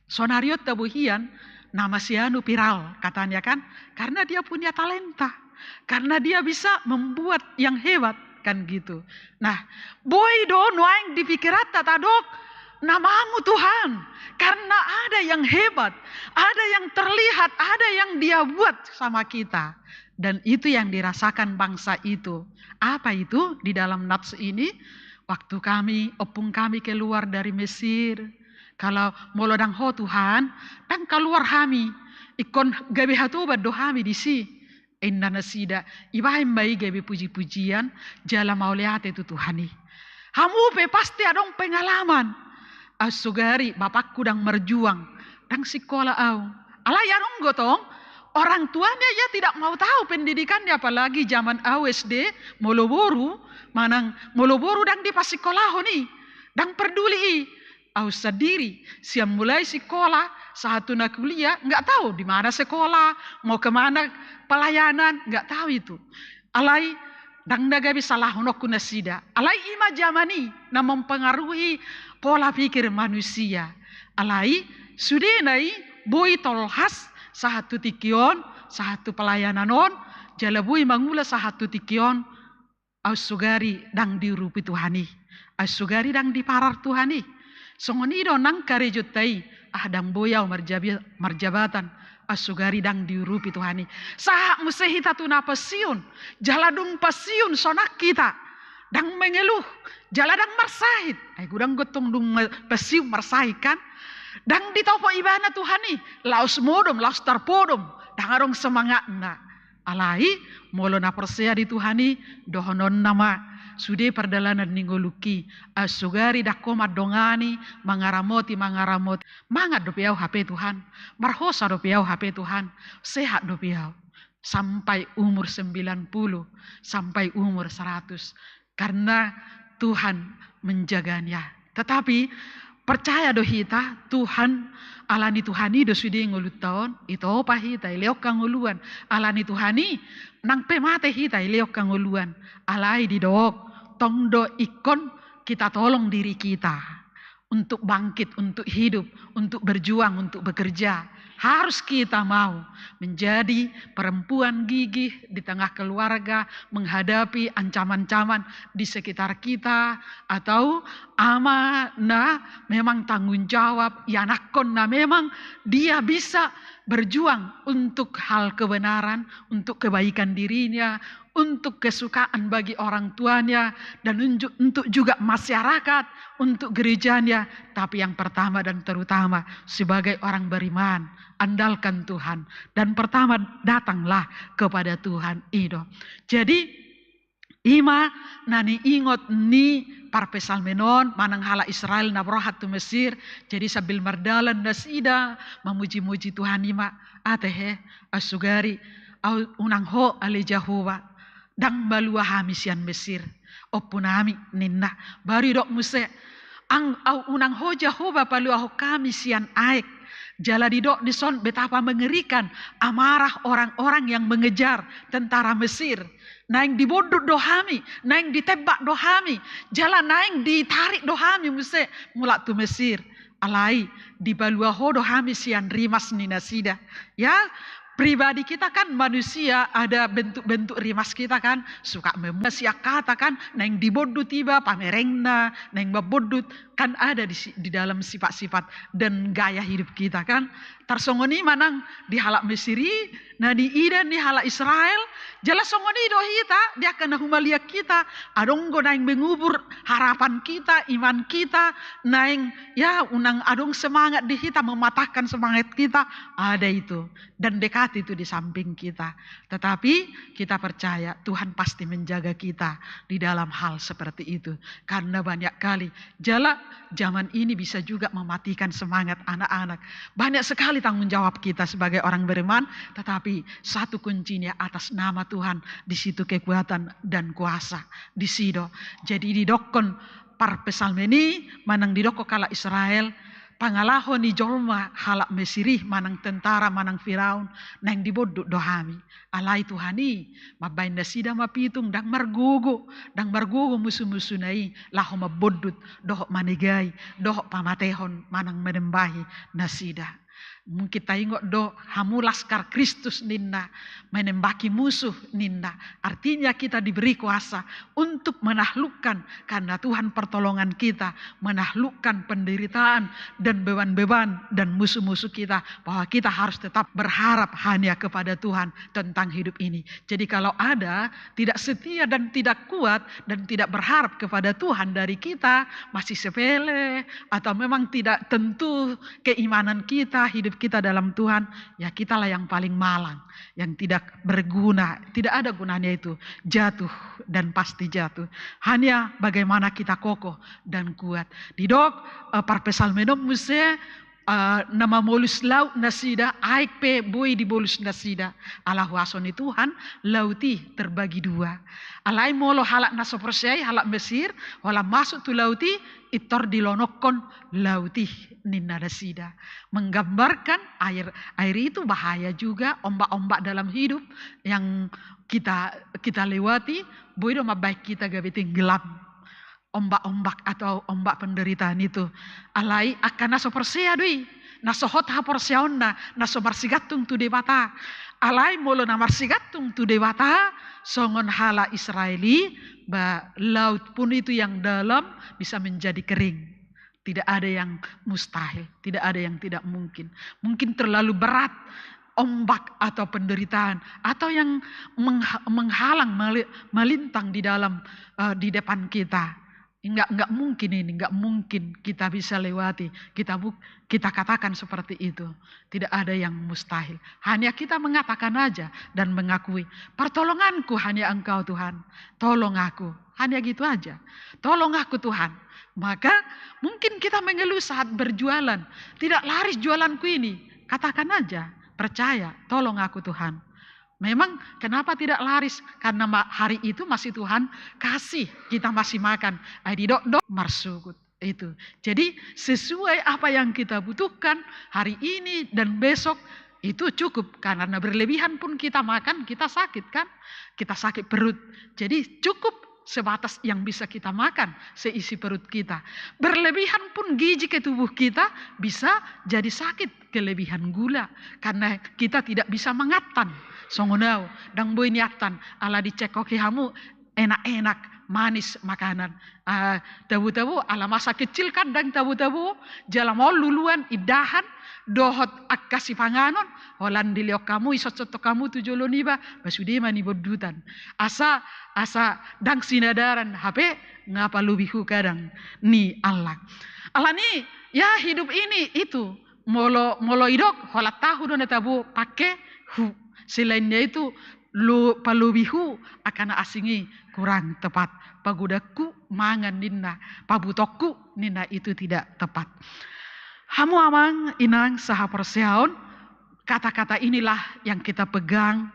Sonari on tabo hian, nama si anu viral, katanya kan, karena dia punya talenta, karena dia bisa membuat yang hebat, kan gitu. Nah, boi do nuaeng di pikiranta tadok, namamu Tuhan, karena ada yang hebat, ada yang terlihat, ada yang dia buat sama kita. Dan itu yang dirasakan bangsa itu. Apa itu di dalam nats ini? Waktu kami, ompung kami keluar dari Mesir, kalau molo ndang Ho Tuhan, ndang kaluar hami. Ingkon gabe hatoban do hami disi. Inna nasida, ibaen ma i gabe puji-pujian, jala mauliate tu Tuhan i. Hamu pe pasti adong pengalaman. Au sogari bapakku ndang marjuang, ndang sikola au. Alai adong do tong, orang tuanya ia tidak mau tahu pendidikannya, apalagi zaman au S D, molo boru, manang molo boru ndang dipasikolahon i, ndang perduli i. Au sandiri, sian mulai sikola, sahat tu na kuliah, nggak tahu di mana sekolah, mau ke mana pelayanan, nggak tahu itu. Alai, ndang na gabe salahononku nasida. Alai i ma zaman i, na mempengaruhi pola pikir manusia. Alai, sudena i, boi tolhas, sahat tu tingki on, sahat tu pelayanan on, jala boi mangula sahat tu tingki on, au sogari ndang diurupi Tuhan i. Au sogari ndang diparar Tuhan i. Songon i do nang karejonta i, ah, ndang boi au marjabi-, marjabatan, ah, sugari ndang diurupi Tuhan i. Sahat muse hita tu na pensiun, jala dung pensiun sonang hita, ndang mengeluh, jala ndang marsahit. Ai godang do tong dung ma-, pensiun marsahit kan. Ndang ditopo ibana Tuhan i, laos modom, laos tarpodom, ndang adong semangatna. Alai, molo na porsea di Tuhan i, dohononna ma, sude pardalanan ni ngolungki, ah, sugari ndang ho mandongani, mangaramoti, mangaramoti. Mangan dope au hape Tuhan, marhosa dope au hape Tuhan, sehat dope au. Sampai umur sembilan puluh, sampai umur seratus. Karena Tuhan menjaganya. Tetapi percaya do hita, Tuhan, ala ni Tuhan i do sude ngolunta on, itopa hita, ilehon hangoluan. Ala ni Tuhan i, nang pe mate hita, ilehon hangoluan. Alai didok, tong do ingkon kita tolong diri kita untuk bangkit, untuk hidup, untuk berjuang, untuk bekerja. Harus kita mau menjadi perempuan gigih di tengah keluarga, menghadapi ancaman-ancaman di sekitar kita, atau ama na memang tanggung jawab, ianakhon na memang dia bisa berjuang untuk hal kebenaran, untuk kebaikan dirinya, untuk kesukaan bagi orang tuanya, dan unju-, untuk juga masyarakat, untuk gerejanya. Tapi yang pertama dan terutama, sebagai orang beriman, andalkan Tuhan. Dan pertama, datanglah kepada Tuhan. I do. Jadi, i ma na niingot ni parpsalmen on manang halak Israel na borhat tu Mesir. Jadi sambil mardalan nasida mamuji-muji Tuhan i ma, ah, tehe, ah, sugari, au unang ho ale Jahowa, ndang malua hami sian Mesir, ompunami, ninna. Baru idok muse, ang-, au unang ho Jahowa paluahon hami sian aek. Jala didok dison betapa mengerikan amarah orang-orang yang mengejar tentara Mesir. Naeng dibondut do hami, naeng ditembak do hami, jala naeng ditarik do hami muse mulak tu Mesir. Alai, dipalua ho do hami sian rimas ni nasida. Ya, pribadi kita kan manusia, ada bentuk-bentuk rimas kita kan, suka membuat siak kata kan, naeng dibondut iba, pamerengna, naeng mambondut, kan ada di si-, di dalam sifat-sifat dan gaya hidup kita kan. Tarsongon i manang di halak Mesir i, na niida ni halak Israel, jala songon i do hita, di angka na humaliang hita, adong do naeng mengubur harapan kita, iman kita, naeng, ya, unang adong semangat di hita, mematahkan semangat kita, ada itu. Dan dekat itu di samping kita. Tetapi kita percaya Tuhan pasti menjaga kita di dalam hal seperti itu. Karena banyak kali, jala zaman ini bisa juga mematikan semangat anak-anak. Banyak sekali tanggung jawab kita sebagai orang beriman, tetapi satu kuncinya atas nama Tuhan, di situ kekuatan dan kuasa. Disi do. Jadi didokkon parpsalmen i, manang didokkon halak Israel, pangalaho ni jolma halak Mesir i, manang tentara, manang Firaun, naeng dibondut do hami. Alai Tuhan i, mambahen nasida ma pitung, ndang margogo, ndang margogo musu-musuna i, laho mambondut, dohot manegai, dohot pamatehon, manang manembahi nasida. Mungkin taingot do, hamu laskar Kristus ninna, menembaki musuh ninna. Artinya kita diberi kuasa untuk menaklukkan, karena Tuhan pertolongan kita, menaklukkan penderitaan dan beban-beban dan musuh-musuh kita, bahwa kita harus tetap berharap hanya kepada Tuhan tentang hidup ini. Jadi kalau ada tidak setia dan tidak kuat dan tidak berharap kepada Tuhan dari kita, masih sepele, atau memang tidak tentu keimanan kita, hidup kita dalam Tuhan, ya kitalah yang paling malang, yang tidak berguna, tidak ada gunanya itu, jatuh dan pasti jatuh. Hanya bagaimana kita kokoh dan kuat. Didok, eh, parpsalmen on muse, eh, na mamolus laut nasida, aek pe boi dibolus nasida. Ala huaso ni Tuhan, laut i terbagi dua. Alai molo halak na so porsea i, halak Mesir, holan masuk tu laut i, pintor dilonokkon laut i ninna nasida. Menggambarkan air, air itu bahaya juga, ombak-ombak dalam hidup yang kita, kita lewati, boi do mambahen kita gabe tenggelam. Ombak-ombak atau ombak penderitaan itu. Alai angka na so porsea do i, na so hot haporseaonna, na so marsigantung tu Debata. Alai molo na marsigantung tu Debata, songon halak Israel i, ba laut pun itu yang dalam bisa menjadi kering. Tidak ada yang mustahil, tidak ada yang tidak mungkin. Mungkin terlalu berat ombak atau penderitaan, atau yang mengha-, menghalang mali-, melintang di dalam, eh, di depan kita. Enggak, enggak mungkin ini, enggak mungkin kita bisa lewati. Kita buk-, kita katakan seperti itu. Tidak ada yang mustahil. Hanya kita mengatakan aja dan mengakui, "Pertolonganku hanya Engkau, Tuhan. Tolong aku." Hanya gitu aja. "Tolong aku, Tuhan." Maka mungkin kita mengeluh saat berjualan, "Tidak laris jualanku ini." Katakan aja, percaya, "Tolong aku, Tuhan." Memang kenapa tidak laris? Karena ma-, hari itu masih Tuhan kasih, kita masih makan. Ai didok do marsogot. Itu. Jadi sesuai apa yang kita butuhkan hari ini dan besok, itu cukup. Karena berlebihan pun kita makan, kita sakit kan? Kita sakit perut. Jadi cukup sebatas yang bisa kita makan, seisi perut kita. Berlebihan pun gizi ke tubuh kita, bisa jadi sakit, kelebihan gula. Karena kita tidak bisa mangattan. Songon au, ndang boi niattan, ala dicekkoki hamu, enak-enak, manis makanan. Ah, tabo-tabo, ala masa kecil kan ndang tabo-tabo, jala maol luluan, indahan, dohot angka sipanganon, holan dilehon hamu, isotsothon hamu tu jolo niba, ba sude ma nibondutan. Asa, asa ndang sinadaran, hape nga palobihu kadang ni Allah. Alani, ya hidup ini itu, molo, molo idok, holan tahu do na tabo pake hu. Selainnya itu, lo-, palobihu angka na asing i kurang tepat. Pagodangku mangan ninna, pabutongku ninna, itu tidak tepat. Hamu amang, inang, sahaporseaon, kata-kata inilah yang kita pegang,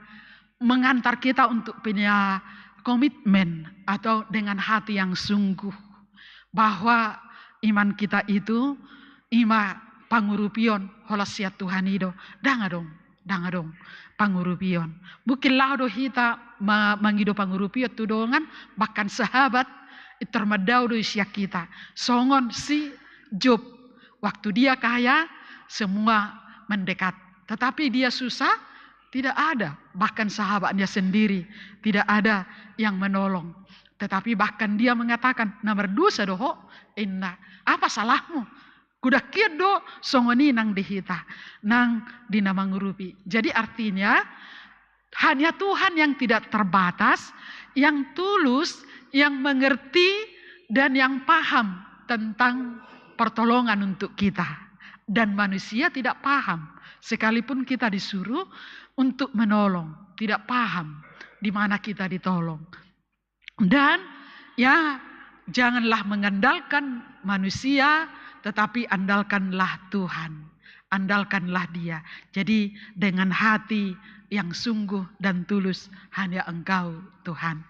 mengantar kita untuk punya komitmen atau dengan hati yang sungguh bahwa iman kita itu ima pangurupion holan sian Tuhan i do. Ndang adong, ndang adong pangurupion. Mungkin laho do hita ma-, mangido pangurupion tu dongan, bahkan sahabat, pintor mandao do i sian hita. Songon si Job, waktu dia kaya, semua mendekat. Tetapi dia susah, tidak ada. Bahkan sahabatnya sendiri, tidak ada yang menolong. Tetapi bahkan dia mengatakan, "Na mardosa do ho," inna. "Apa salahmu?" Hudok hian do songon i nang di hita, nang di na mangurupi. Jadi artinya, hanya Tuhan yang tidak terbatas, yang tulus, yang mengerti, dan yang paham tentang pertolongan untuk kita. Dan manusia tidak paham, sekalipun kita disuruh untuk menolong, tidak paham di mana kita ditolong. Dan, ya, janganlah mengandalkan manusia, tetapi andalkanlah Tuhan. Andalkanlah Dia. Jadi, dengan hati yang sungguh dan tulus, hanya Engkau, Tuhan.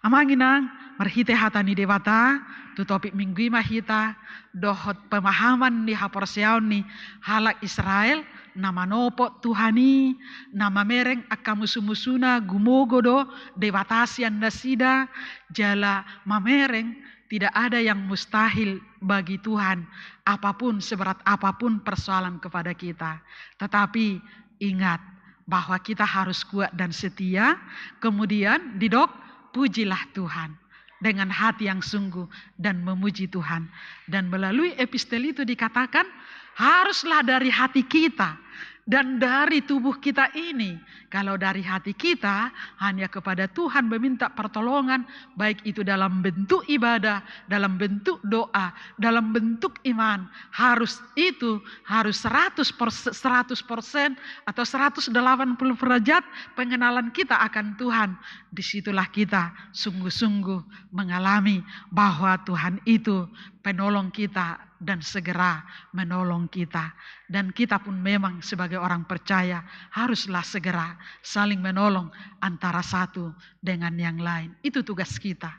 Amang inang, marhite hata ni Debata, tu topik minggu i ma hita, dohot pemahaman ni haporseaon ni halak Israel, na manopo Tuhan i, na mamereng angka musu-musuna, gumogo do Debata sian nasida, jala mamereng, tidak ada yang mustahil bagi Tuhan, apapun, seberat apapun persoalan kepada kita. Tetapi ingat bahwa kita harus kuat dan setia, kemudian didok, pujilah Tuhan dengan hati yang sungguh dan memuji Tuhan. Dan melalui epistel itu dikatakan, haruslah dari hati kita dan dari tubuh kita ini. Kalau dari hati kita hanya kepada Tuhan meminta pertolongan, baik itu dalam bentuk ibadah, dalam bentuk doa, dalam bentuk iman, harus itu, harus seratus persen, seratus persen atau seratus delapan puluh derajat pengenalan kita akan Tuhan. Di situlah kita sungguh-sungguh mengalami bahwa Tuhan itu penolong kita dan segera menolong kita. Dan kita pun memang sebagai orang percaya haruslah segera saling menolong antara satu dengan yang lain. Itu tugas kita.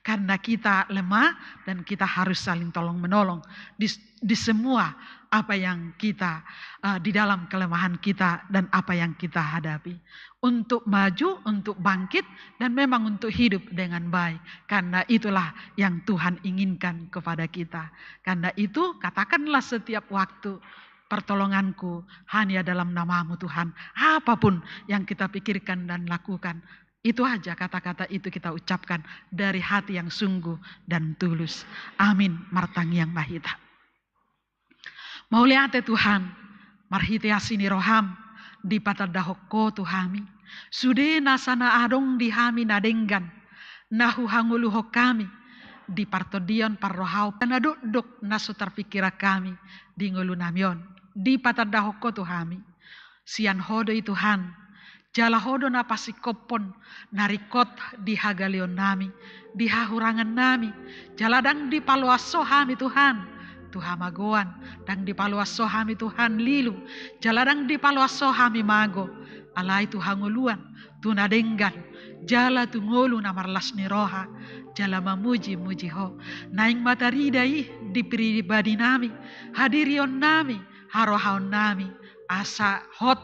Karena kita lemah dan kita harus saling tolong-menolong di, di semua apa yang kita, eh, di dalam kelemahan kita dan apa yang kita hadapi. Untuk maju, untuk bangkit, dan memang untuk hidup dengan baik. Karena itulah yang Tuhan inginkan kepada kita. Karena itu, katakanlah setiap waktu, "Pertolonganku hanya dalam nama-Mu, Tuhan." Apapun yang kita pikirkan dan lakukan, itu aja kata-kata itu kita ucapkan dari hati yang sungguh dan tulus. Amin. Martangiang ma hita. Mauliate Tuhan, marhite asi ni roham, dipatandahon Ho tu hami sude nasa na adong di hami na denggan, na huhangoluhon hami di partondion parrohaon na dokdok na so tarpingkiran hami di ngolunami on, dipatandahon Ho tu hami. Sian Ho do i Tuhan, jala Ho do na pasingkophon na ringkot di hagaleonnami, di hahurangannami, jala ndang dipaloas Ho hami Tuhan tu hamagoan, ndang dipaloas Ho hami Tuhan lilu, jala ndang dipaloas Ho hami mago, alai tu hangoluan, tu na denggan, jala tu ngolu na marlas ni roha, jala mamujimuji Ho. Naeng ma tarida i di pribadinami, hadirionnami, harohaonnami, asa hot,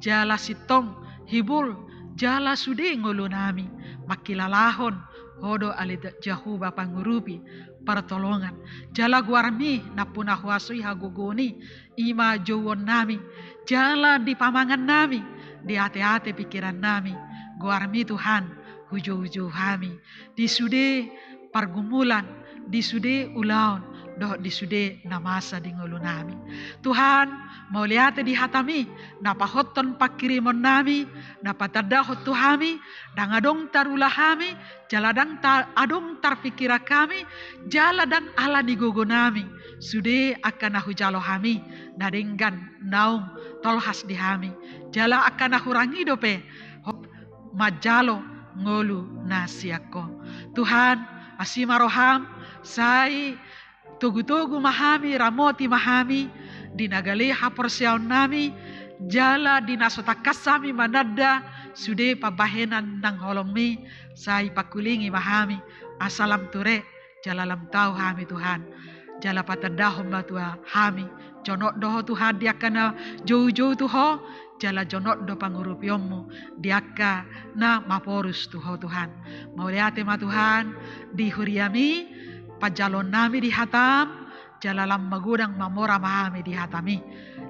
jala sintong, hibul, jala sude ngolunami, mangkilalahon Ho do ale Jahowa pangurupi, partolongan, jala goarmi nampuna huaso i hagogoon i, i ma jouonnami, jala di pamangannami, di ateate pingkirannami, goarmi Tuhan, hujoujou hami, di sude pargumulan, di sude ulaon, dohot di sude na masa di ngolunami. Tuhan, mauliate di hatami, na pahothon panghirimonnami, na patandahon tu hami, ndang adong tarula hami, jala ndang ta-, adong tarpingkiran hami, jala ndang ala ni gogonami, sude angka na hujalo hami, na denggan naung tolhas di hami, jala angka na hurang i dope, hop, manjalo ngolu na sian Ho. Tuhan, asi ma roham, sai togutogu ma hami, ramoti ma hami, di na gale haporseaonnami, jala di na so tangkas hami mananda sude pambahenan nang holongmi, sai pangkulingi ma hami, asa lam ture, jala lam tau hami Tuhan, jala patandahon ma tu hami, jonok do Ho Tuhan di angka na joujou tu Ho, jala jonok do pangurupionmu di angka na maporus tu Ho Tuhan. Mauliate ma Tuhan, di huriami, panjaloonnami di hatam, jala lam magodang mamora ma hami di hatami.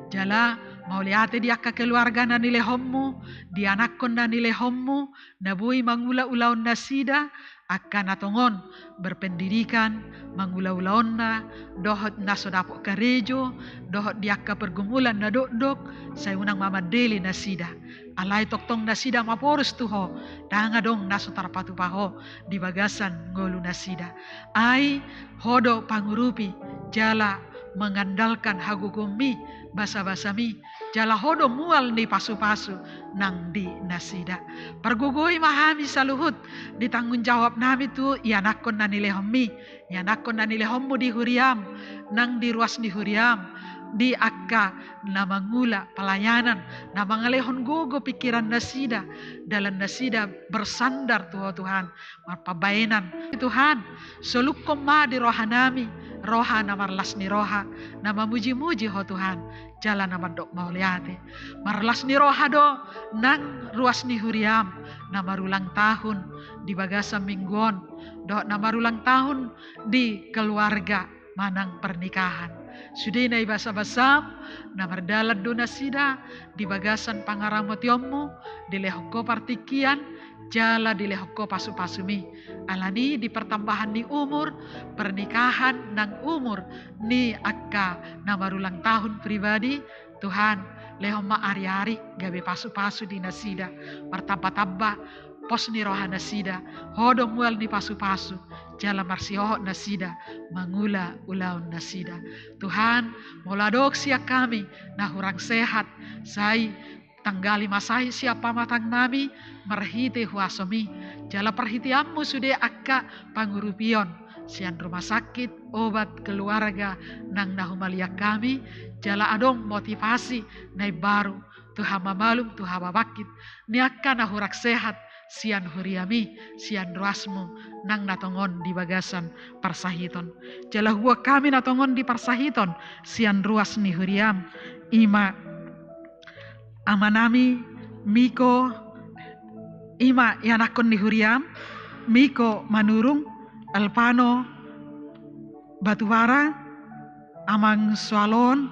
Jala mauliate di angka keluarga na nilehonmu, di anakkon na nilehonmu, na boi mangula ulaon nasida, angka na tongon berpendidikan, mangula ulaonna, dohot na so dapot karejo, dohot di angka pergumulan na dokdok, sai unang ma mandele nasida. Alai tongtong nasida maporus tu Ho, ndang adong na so tarpatupa Ho di bagasan ngolu nasida. Ai Ho do pangurupi, jala mengandalkan hagogoonmi, basabasami, jala Ho do mual ni pasupasu nang di nasida. Pargogoi ma hami saluhut di tanggung jawabnami tu ianakkon na nilehonmi, ianakkon na nilehonmu di huriam, nang di ruas ni huriam, di angka na mangula pelayanan, na mangalehon gogo pingkiran nasida, dalan nasida bersandar tu Ho Tuhan, marpambahenan. Tuhan, solukhon ma di rohanami, roha na marlas ni roha, na mamujimuji Ho Tuhan, jala na mandok mauliate. Marlas ni roha do nang ruas ni huriam, na marulang tahun di bagasan minggu on, dohot na marulang tahun di keluarga manang pernikahan. Sude na i basabasam, na mardalan do nasida di bagasan pangaramotionmu, dilehon Ho partingkian, jala dilehon Ho pasupasumi. Alani di pertambahan ni umur, pernikahan nang umur ni angka na marulang tahun pribadi, Tuhan, lehon ma ariari gabe pasupasu di nasida, martambatamba pos ni roha nasida, Ho do mual ni pasupasu, jala marsihohot nasida mangula ulaon nasida. Tuhan, molo adong sian hami na hurang sehat, sai tanggali ma sai sian pamatangnami marhite huasomi, jala parhiteanmu sude angka pangurupion sian rumah sakit, obat, keluarga nang na humaliang hami, jala adong motivasi na imbaru tu hamamalum, tu hamabangkit ni angka na hurang sehat sian huriami, sian ruasmu nang na tongon di bagasan parsahiton. Jala huboan hami na tongon di parsahiton sian ruas ni huriam, i ma amanami Miko, i ma ianakkon ni huriam, Miko Manurung, Alpano Batubara, Amang Soalon,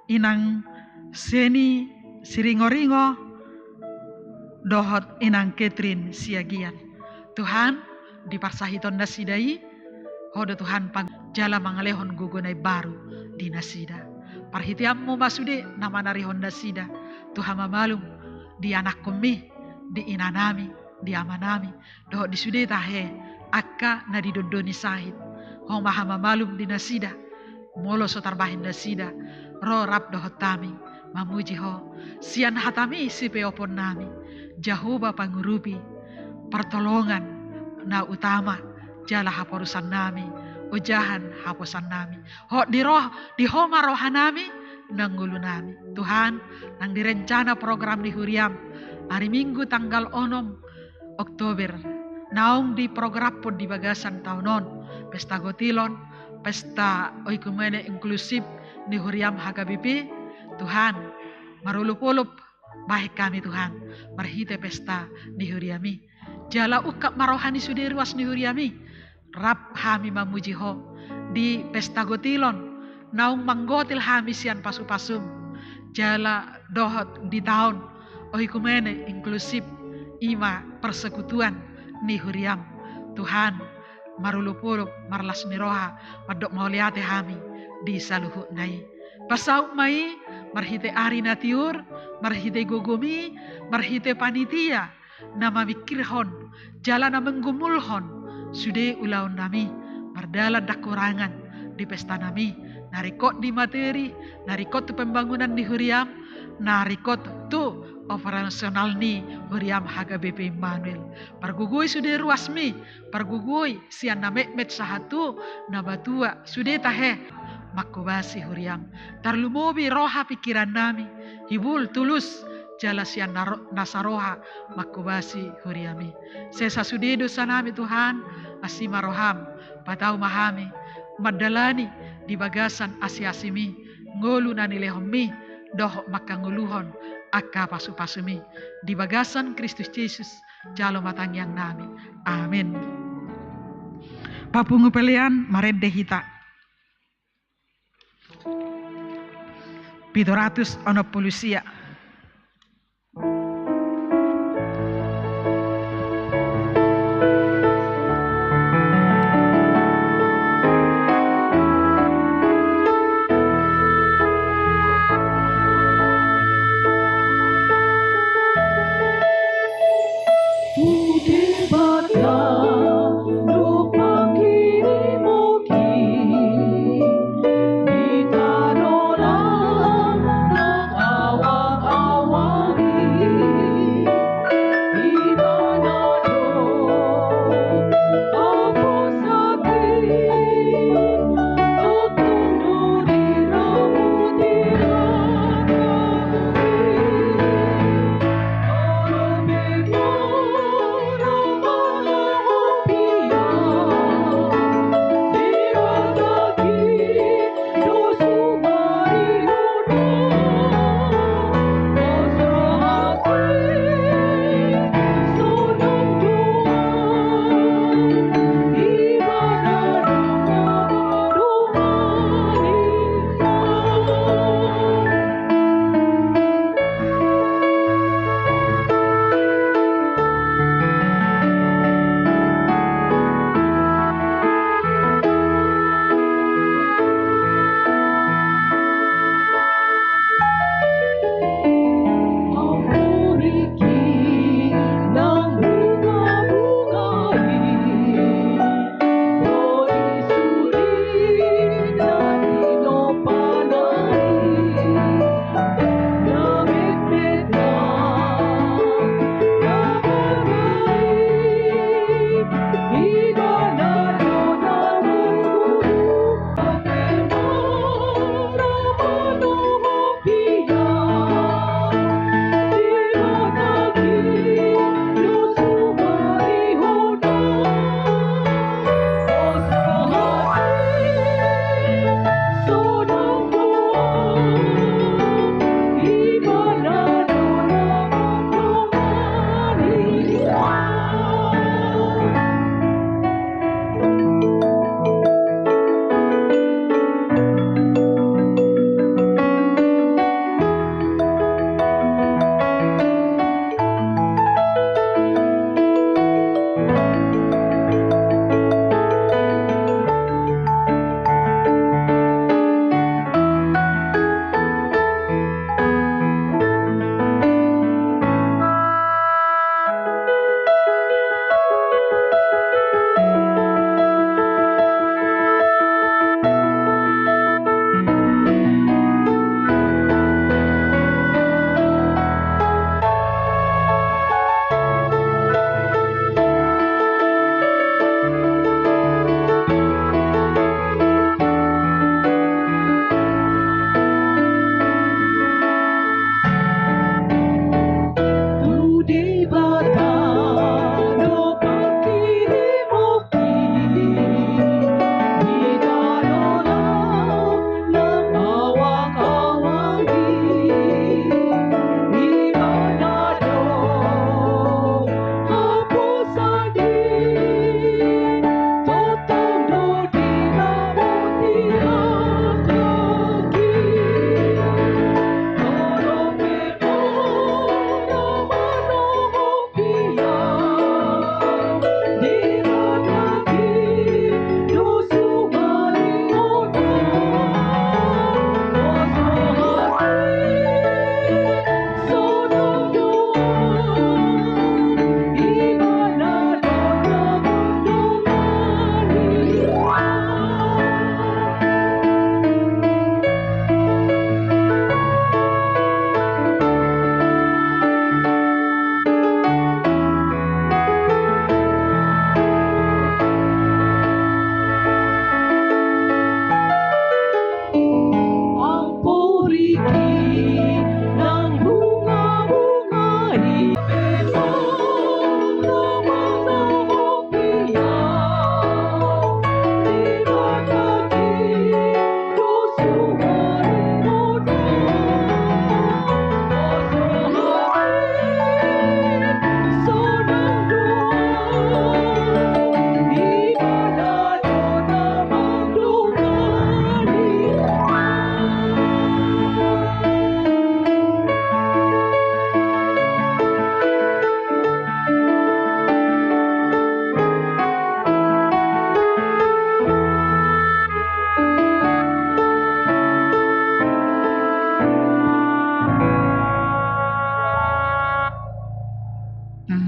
Inang Seni Siringoringo, dohot Inang Catherine Siagian. Tuhan, di parsahiton nasida i, Ho do Tuhan pang-, jala mangalehon gogo na imbaru di nasida. Parhiteanmu ma sude na manarihon nasida tu hamamalum di anakkonmi, di inanami, di amanami, dohot di sude tahe angka na didondoni sahit. Ho ma hamamalum di nasida, molo so tarbahen nasida ro rap dohot hami mamuji Ho sian hatami sipeoponnami, Jahowa pangurupi, partolongan na utama jala haporusannami, ojahan haposannami. Ho di roh, di Ho ma rohanami nang ngolunami. Tuhan, nang di rencana program ni huriam, ari Minggu tanggal onom Oktober, naung diprogramhon di bagasan taon on, pesta gotilon, pesta oikumene inklusif ni huriam H K B P, Tuhan, marolopolop bahen hami Tuhan, marhite pesta ni huriami. Jala ungkap ma roha ni sude ruas ni huriami, rap hami mamuji Ho di pesta gotilon, naung manggotil hami sian pasupasum, jala dohot di taon oikumene inklusif, i ma persekutuan ni huriam. Tuhan, marolopolop, marlas ni roha, mandok mauliate hami di saluhutna i. Pasaut ma i, marhite ari na tiur, marhite gogomi, marhite panitia, na mamingkirhon, jala na manggumulhon sude ulaonnami, mardalan ndang hurangan di pestanami, na ringkot di materi, na ringkot tu pembangunan ni huriam, na ringkot tu operasional ni huriam H K B P Immanuel. Pargogoi sude ruasmi, pargogoi sian na metmet sahat tu na matua sude tahe, manghobasi huriam. Tarlumobi roha pingkirannami, hibul tulus, jala sian na ro-, na saroha manghobasi huriami. Sesa sude dosanami Tuhan, asi ma roham, patau ma hami mandalani di bagasan asiasimi ngolu na nilehonmi, dohot mangkangoluhon angka pasupasumi. Di bagasan Kristus Jesus jalo ma tangiangnami. Amin. Papungu pelean, marende hita. Pitu ratus onom pulu sia.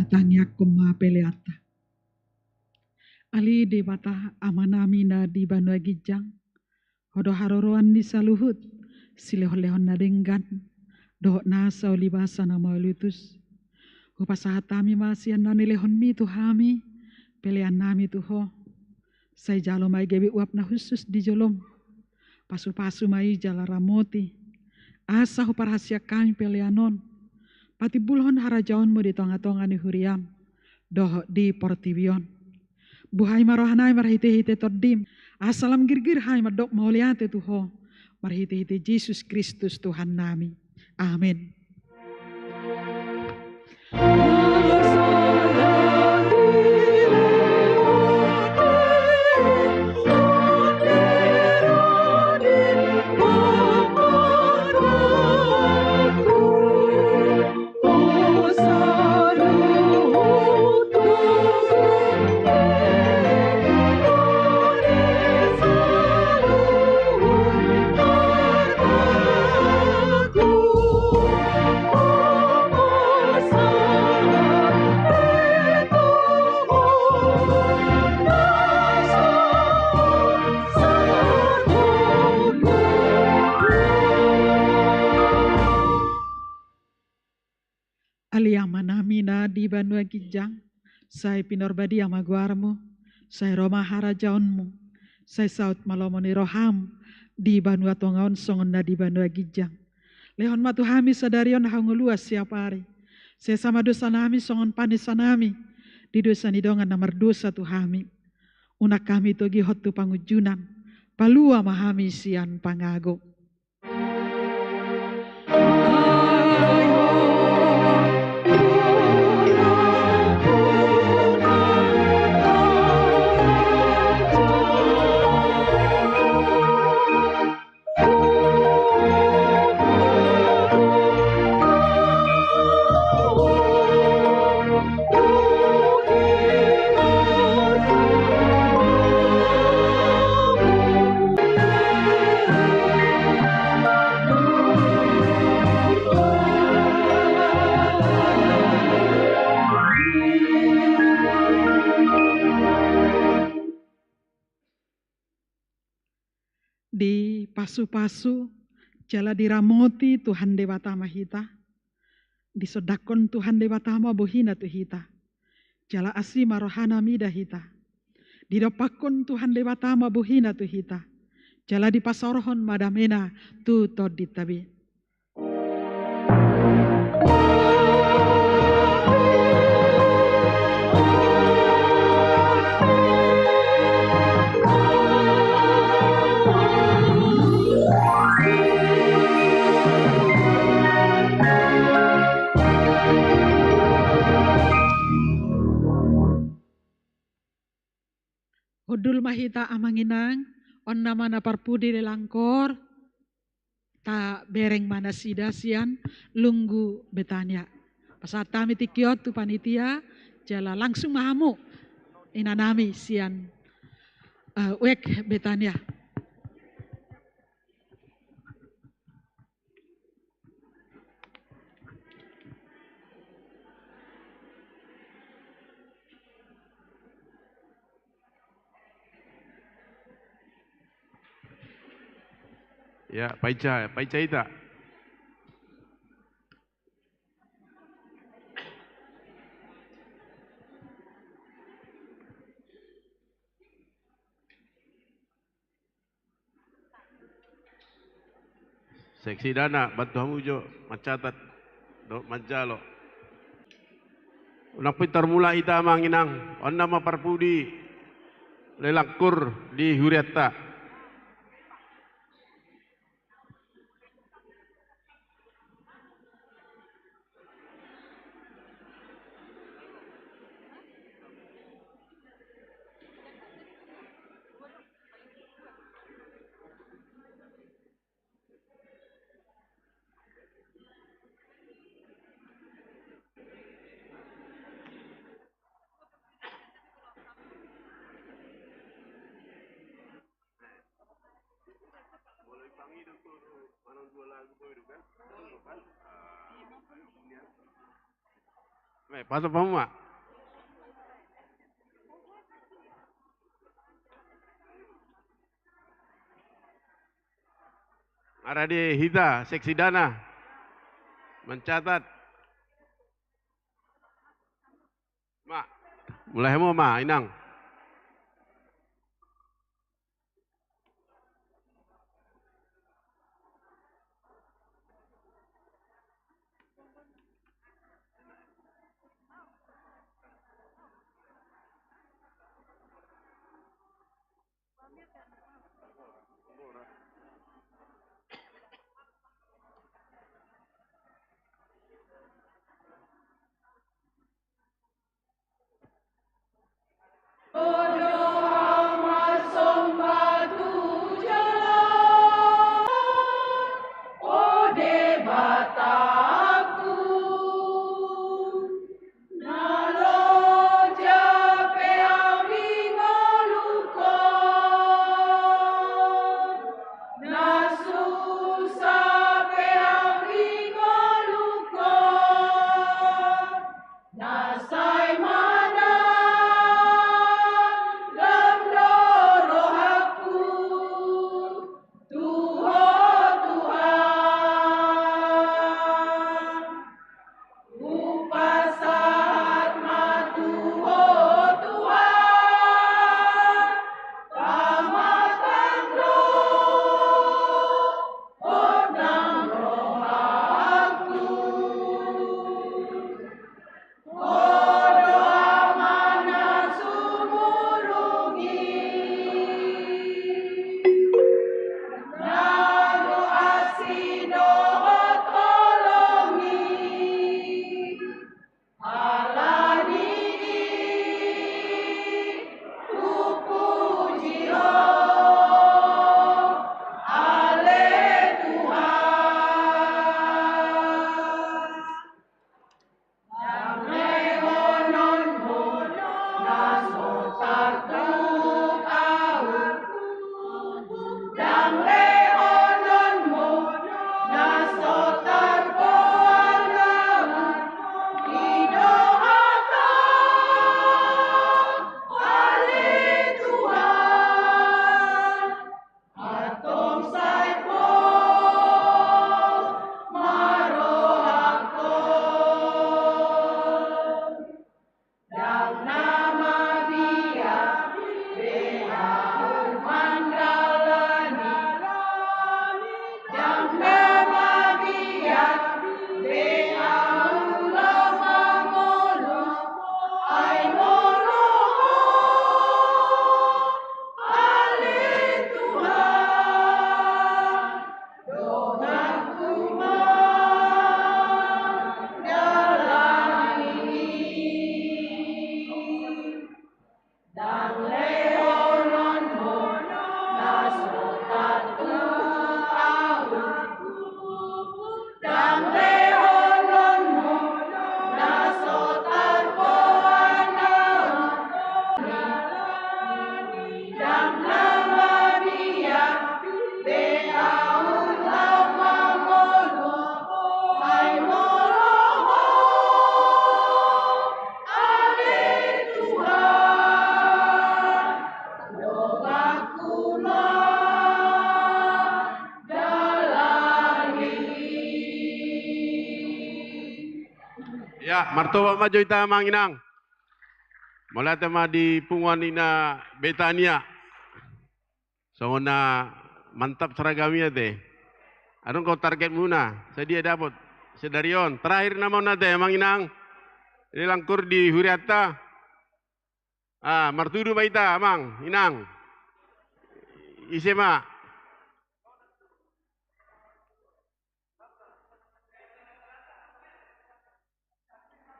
Tangiangkon ma peleanta. Ale Debata Amanami na di banua ginjang, Ho do haroroan ni saluhut silehonlehon na denggan dohot nasa ulibasa na mauliutus. Hupasahat hami ma sian na nilehonmi tu hami peleannami tu Ho. Sai jalo ma i gabe uap na hushus di jolom. Pasupasu ma i jala ramoti, asa huparhasiang hami pelean on patimbulhon harajaonmu di tongatonga ni huriam dohot di portibi on. Buhai ma rohanami marhitehite Tondim, asa lam girgir hami mandok mauliate tu Ho marhitehite Jesus Kristus Tuhannami. Amen. Ale Amanami na di banua ginjang, sai pinarbadia ma goarmu, sai ro ma harajaonmu, sai saut ma lomo ni roham di banua tonga on songon na di banua ginjang. Lehon ma tu hami sadari on hangoluan siapari. Sesa ma dosanami songon panesanami di dosa ni dongan na mardosa tu hami. Unang hami togihon tu pangunjunan, palua ma hami sian pangago. Dipasupasu jala diramoti Tuhan Debata ma hita. Disondangkon Tuhan Debata ma bohina tu hita, jala asi ma rohana mida hita. Didompakkon Tuhan Debata ma bohina tu hita, jala dipasaorhon ma damena tu tondinta be. Hundul ma hita amang inang, on nama na parpudi lelangkor, tabereng ma nasida sian Lunggu Betania. Pasahat hami tingki on tu panitia, jala langsung ma hamu inanami sian, eh, wijk Betania. Ya, paica, paica hita. Seksi dana, bantu hamu jo mancatat dohot manjalo. Unang pintor mulak hita amang inang, on nama parpudi lelangkor di hurianta. Eh, paso pamu ma. Ara di hita, seksi dana. Mencatat. Ma, mulai hamu ma, Inang. Na loja pe au di ngolungkon, na susa pe au di ngolungkon, na sai manang gam do rohangku tu Ho Tuhan. Hupasahat ma tu Ho Tuhan, pamatang dohot nang rohangku. Ho do Ama na sumurung i, na do asi dohot holong i. Ala ni i hupuji Ho, ale Tuhan. Ndang lehononmu na so tartutup ahu, ndang lehononmu na so tarboan ahu, i do hatangku, ale Tuhan. Antong sai pos ma rohangkon. Ndang na mabiar be ahu mandalani, ndang na mabiar be ahu laho mangolu, ai molo Ho, ale Tuhan, donganku mandalani. Ndang lehononmu na so tartutup ahu, ndang lehononmu na so tarboan ahu, ndang na mabiar be ahu laho mangolu, ai molo Ho, ale Tuhan, donganku mandalani. Ya, martopak ma jo hita, Amang Inang. Mauliate ma di punguan ina Betania. Songon na mantap seragam i ate. Adong do targetmuna, sadia dapot sadari on? Terakhir nama on ate, Amang Inang. Dilangkur di hurianta. Ah, martudu ma hita, Amang Inang. Ise ma?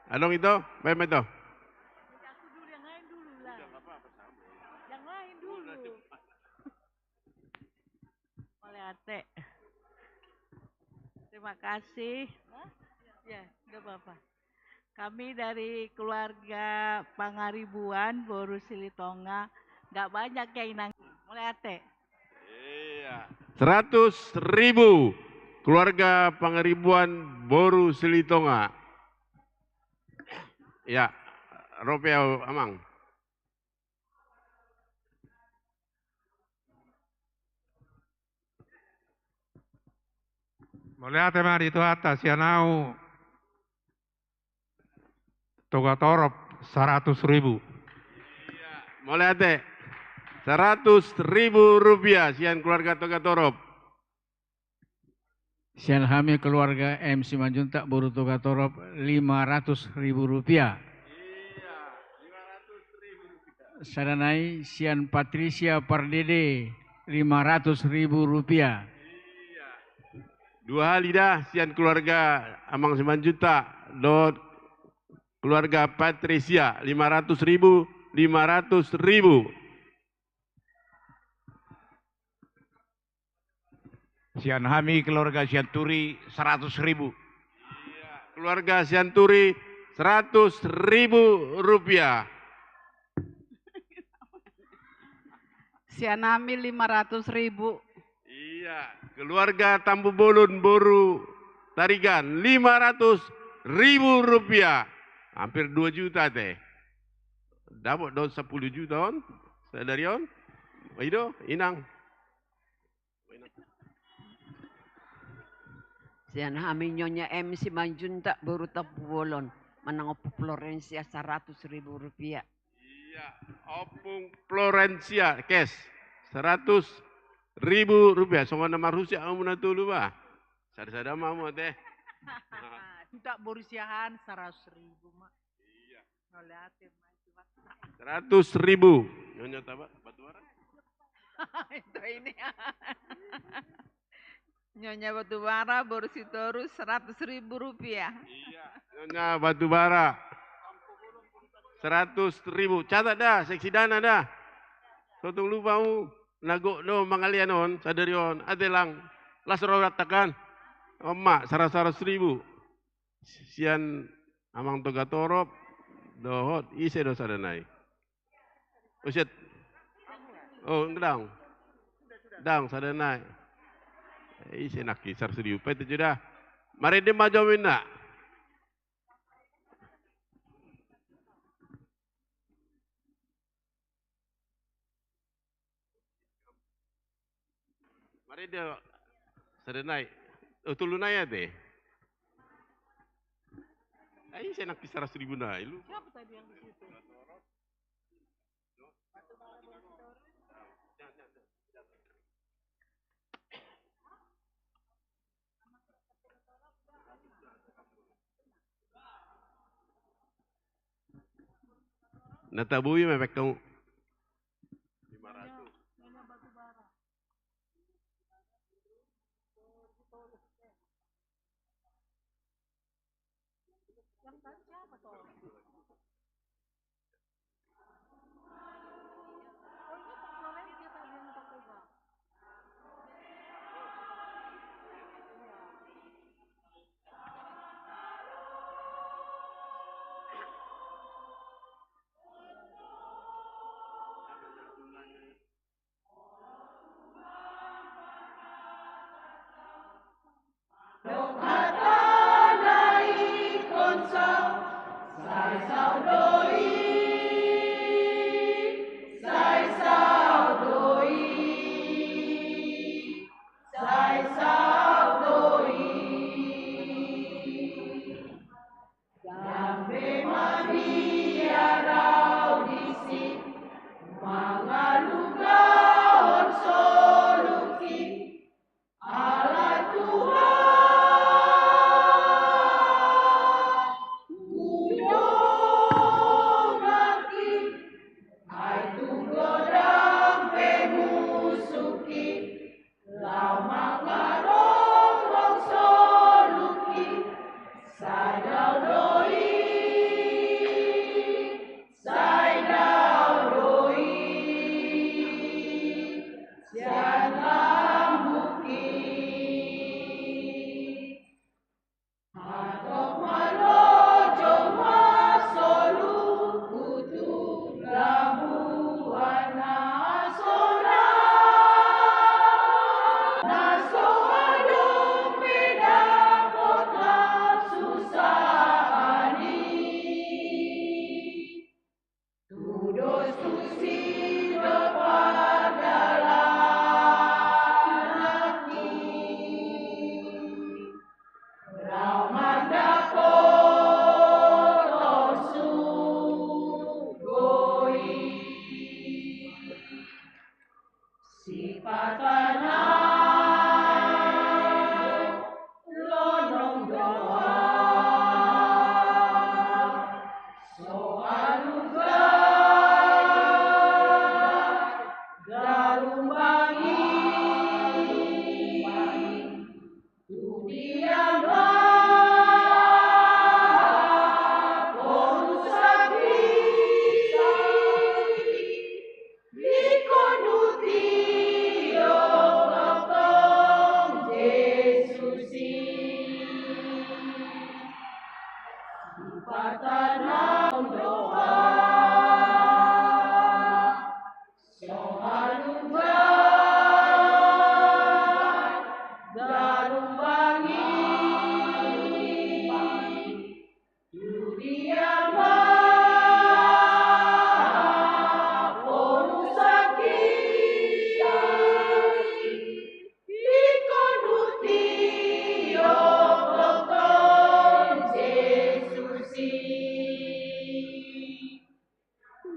Adong ito, baen ma ito. Aku dulu, yang lain dulu lah. Yang lain dulu. Mauliate. Terima kasih. Hah? Ya, nggak apa-apa. Kami dari keluarga Pangaribuan, Boru Silitonga. Nggak banyak ya, Inang. Mauliate. Iya. Seratus ribu keluarga Pangaribuan, Boru Silitonga. Ya, ro pe au, Amang. Mauliate ma di Tuhanta, sian au Togatorop saratus ribu. Iya, mauliate. Saratus ribu rupiah sian keluarga Togatorop. Sian hami keluarga M Simanjuntak boru Togatorop lima ratus ribu rupiah. Iya, lima ratus ribu rupiah. Sada nai sian Patricia Pardede lima ratus ribu rupiah. Iya. Dua hali da sian keluarga Amang Simanjuntak dohot keluarga Patricia, lima ratus ribu, lima ratus ribu. Sian hami keluarga Sianturi saratus ribu. Iya, keluarga Sianturi saratus ribu rupiah. Sian hami lima ratus ribu. Iya, keluarga Tampubolon boru Tarigan lima ratus ribu rupiah. Hampir dua juta te. Dapot do sampulu juta on sadari on. I do, Inang. Sian hami Nyonya M Simanjuntak boru Tampubolon manang Ompu Florencia saratus ribu rupiah. Iya, Ompung Florencia cash saratus ribu rupiah. Songon na marhusip hamu na tolu ba. Sada-sada ma hamu ate. Nuntak boru Siahaan saratus ribu ma. Iya. Mauliate ma. Saratus ribu. Nyonya Taba, Batubara? Itu ini. Nyonya Batubara boru Sitorus saratus ribu rupiah. Iya, Nyonya Batubara. Saratus ribu. Catat da, seksi dana da. So tung lupa hamu. Na gok do mangalean on sadari on. Ate lang. Las ro ratakan. On ma, saratus ribu. Sian Amang Togatorop dohot ise do sada nai? Uset. Oh, ndang. Ndang sada nai. Ise nangkin saratus ribu? Painte jo da. Marende ma jo ninna. Marende sada nai. Oh, tolu nai ate. Ai, ise nangkin saratus ribu nai lu. Siapa tadi yang di situ? Na taboi ma pekkamu. Lima ratus. Yang tadi siapa tuh? Patanam doa, so haluga ganup bangi, tu dia ma porus aki, ingkon hutio boton Jesus i.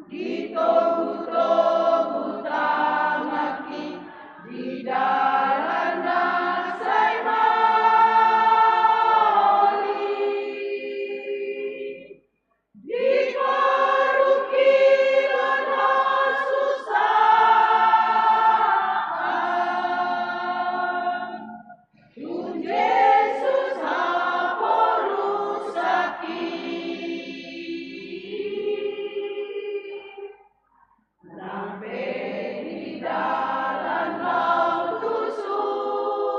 Di togu-togu tanganki, di dalan na sai mauli, di parungkilon hasusaan. Tu Jesus haporus aki, nang pe di dalan laho tu surgo,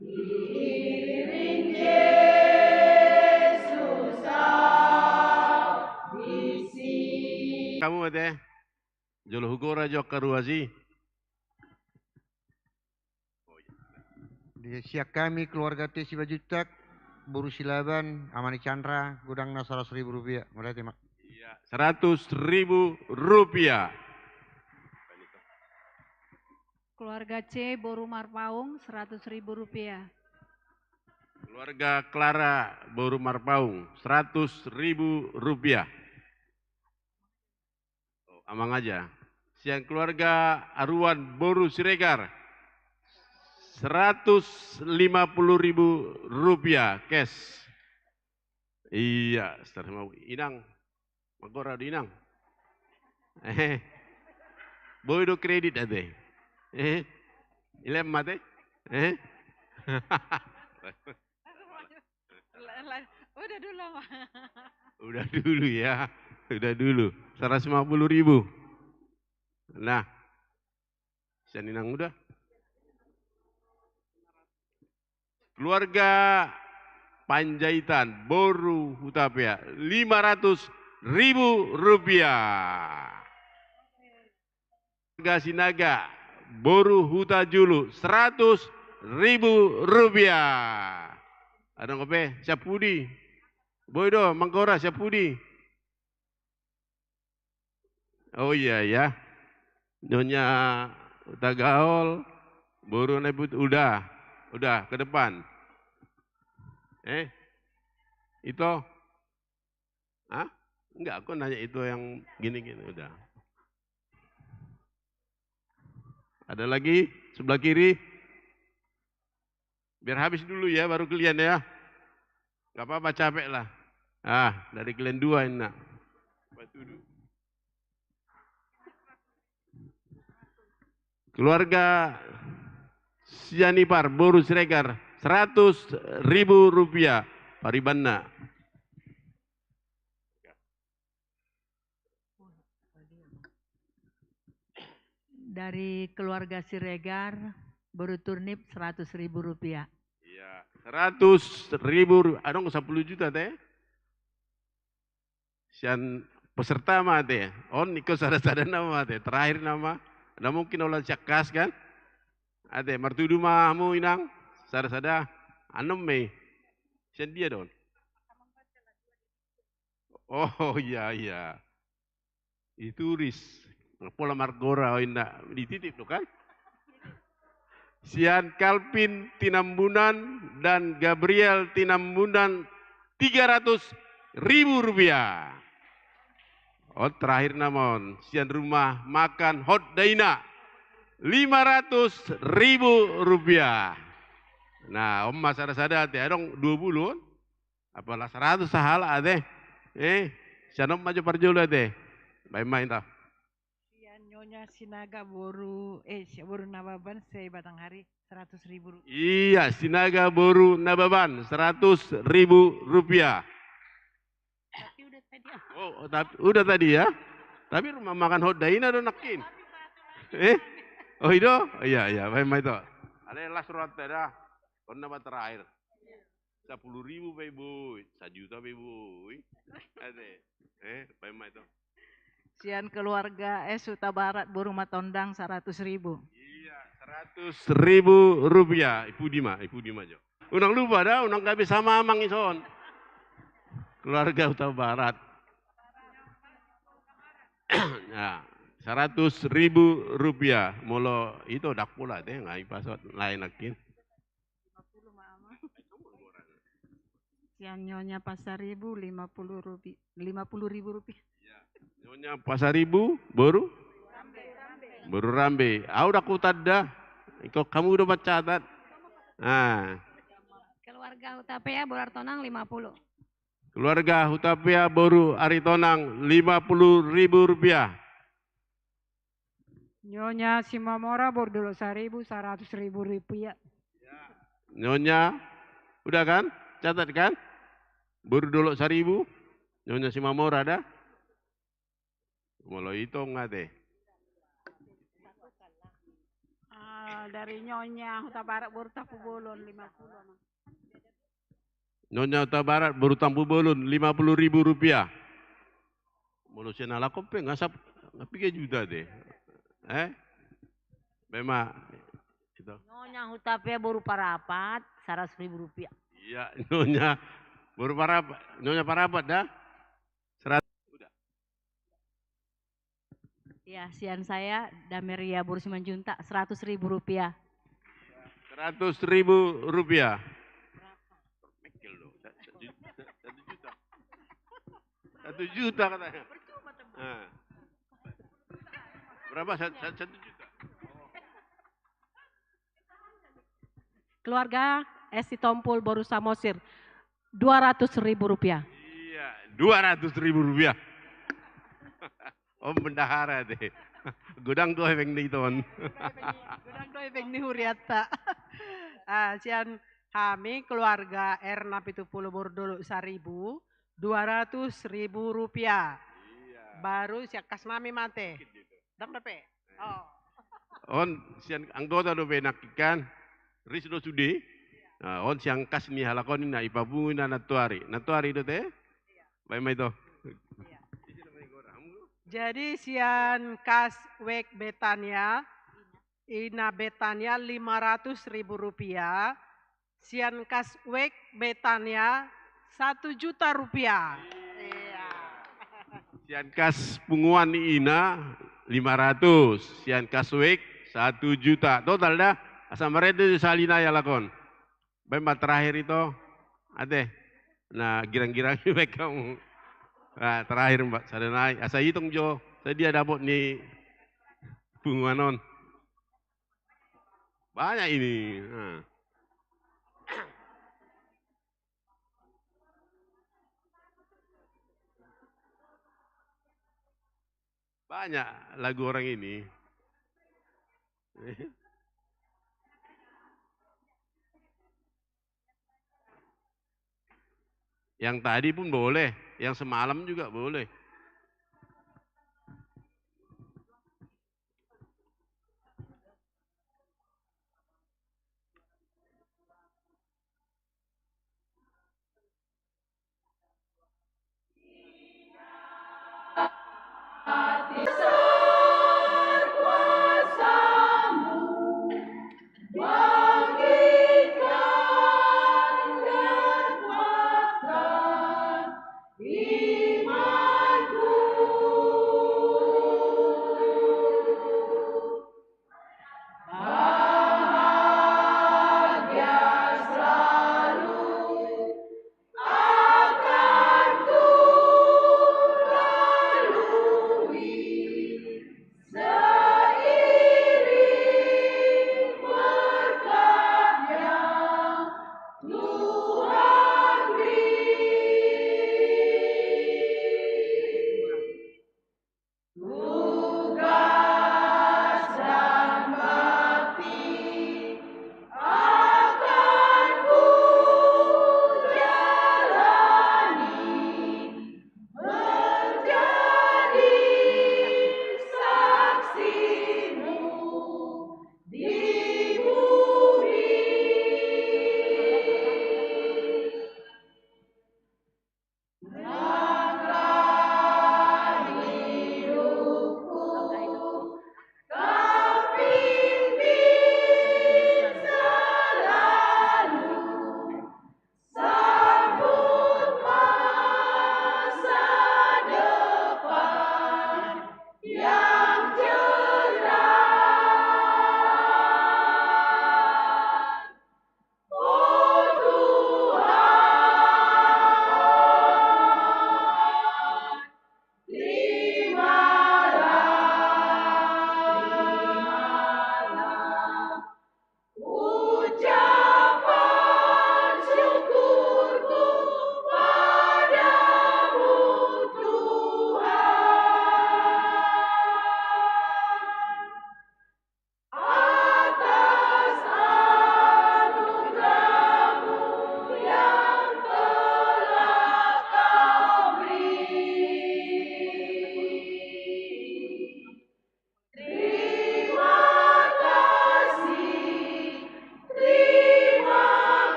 diiring Jesus au disi. Hamu ma te. Jolo hugora jo angka ruas i. Di sian hami keluarga T Simanjuntak, boru Silaban, ama ni Chandra, godangna seratus ribu rupiah. Mauliate ma. Iya, seratus ribu rupiah. Keluarga C, boru Marpaung, seratus ribu rupiah. Keluarga Clara, boru Marpaung, seratus ribu rupiah. Oh, amang aja. Sian keluarga Aruan boru Siregar, seratus lima puluh ribu rupiah cash. Iya, seratus lima puluh. Inang, manggora do inang. Eh, boi do kredit ate. Eh, ilem mate. Eh. Udah dulu, Bang. Udah dulu ya. Udah dulu. Seratus lima puluh ribu. Nah. Sian inang udah. Keluarga Panjaitan, boru Hutapea, lima ratus ribu rupiah. Keluarga Sinaga, boru Hutajulu, seratus ribu rupiah. Adong dope, sian pudi. Boi do, manggora sian pudi. Oh iya, ya. Nyonya Hutagaol, boru Naibut, udah. Udah, ke depan. Eh? Ito? Hah? Enggak, aku nanya itu yang gini-gini, udah. Ada lagi? Sebelah kiri? Biar habis dulu ya, baru kalian ya. Nggak apa-apa, capek lah. Ah, dari kalian dua ini, nak. Keluarga Sianipar, boru Siregar, seratus ribu rupiah paribanna. Dari keluarga Siregar, boru Turnip, seratus ribu rupiah. Iya, seratus ribu ru-, adong sepuluh juta te. Sian peserta ma te. On, ingkon sada-sada nama ma te. Terakhir nama. Nda mungkin holan sian kas kan? Ate, martudu ma hamu inang. Sada-sada. Anom mei. Sian dia do on. Oh, iya, iya. Ditulis. Pola margora, oh, inda dititip do kan? Sian Calvin Tinambunan dan Gabriel Tinambunan, tiga ratus ribu rupiah. Oh, terakhir nama on. Sian rumah makan Hot Daina, lima ratus ribu rupiah. Nah, on ma sada-sada te, adong dua puluh on. Apala seratus sahala ate. Eh, sian on ma jo parjolo ate. Baen ma inta. Sian Nyonya Sinaga boru, eh, si-, boru Nababan se-Batanghari, seratus ribu rupiah. Iya, Sinaga boru Nababan, seratus ribu rupiah. Tapi udah tadi. Oh, tapi udah tadi ya. Tapi rumah makan Hot Daina do nangkin. Eh? Oh, i do? Iya, iya, baen ma ito. Ale las rohanta da. On nama terakhir. Sapuluh ribu pe boi, sajuta pe boi. Ate, eh, paima itu. Sian keluarga S Hutabarat boru Matondang saratus ribu. Iya, saratus ribu rupiah. Ipudi ma, ipudi ma jo. Unang lupa da, unang gabe sama amang ison. Keluarga Hutabarat. Ya, saratus ribu rupiah. Molo ito dakpula te, ngai pasot lain akin. Sian Nyonya Pasaribu lima puluh rupi-, lima puluh ribu rupiah. Nyonya Pasaribu, boru? Boru Rambe. Au dak hutanda. Iko hamu do mancatat. Ah. Keluarga Hutapea boru Aritonang lima puluh. Keluarga Hutapea boru Aritonang lima puluh ribu rupiah. Nyonya Simamora boru Dolok Saribu saratus ribu rupiah. Nyonya, udah kan? Catat kan? Boru Dolok Saribu, Nyonya Simamora da. Molo itong ate. Ah, dari Nyonya Hutabarat boru Tampubolon lima puluh. Nyonya Hutabarat boru Tampubolon lima puluh ribu rupiah. Molo sian halak on pe ngasap, ngasap piga juta te. Eh? Paima itu. Nyonya Hutapea boru Parapat saratus ribu rupiah. Iya, Nyonya boru Parapat, Nyonya Parapat da. Seratus. Ya, sian saya, Dameria boru Simanjuntak, seratus ribu rupiah. Seratus ribu rupiah. Satu juta. Satu juta katanya. Nah. Berapa? Satu, satu juta. Keluarga S Sitompul boru Samosir, dua ratus ribu rupiah. Iya, dua ratus ribu rupiah. Om bendahara te. Godang do hepeng ni ito on. Godang do hepeng ni hurianta. Ah, sian hami keluarga R na pitu pulu boru Dolok Saribu, dua ratus ribu rupiah. Iya. Baru sian kas nami ma ate. Dang dope. Oh. On sian anggota dope nangkin kan. Ris do sude. Nah, on sian kas ni halak on na ipapungu na nantoari. Nantoari do te? Paima ito. Jadi sian kas Wek Betania, Ina Betania lima ratus ribu rupiah. Sian kas Wek Betania satu juta rupiah. Iya. Sian kas punguan ni ina lima ratus, sian kas Wek satu juta. Total da, asa marende sahali nai halak on. Baen ma terakhir ito, ate. Nah, girang-girang baen hamu. Nah, terakhir, Mbak, sada nai. Asa itong jo, sadia dapot ni punguan on. Banyak ini. Nah. Banyak lagu orang ini. Yang tadi pun boleh, yang semalam juga boleh.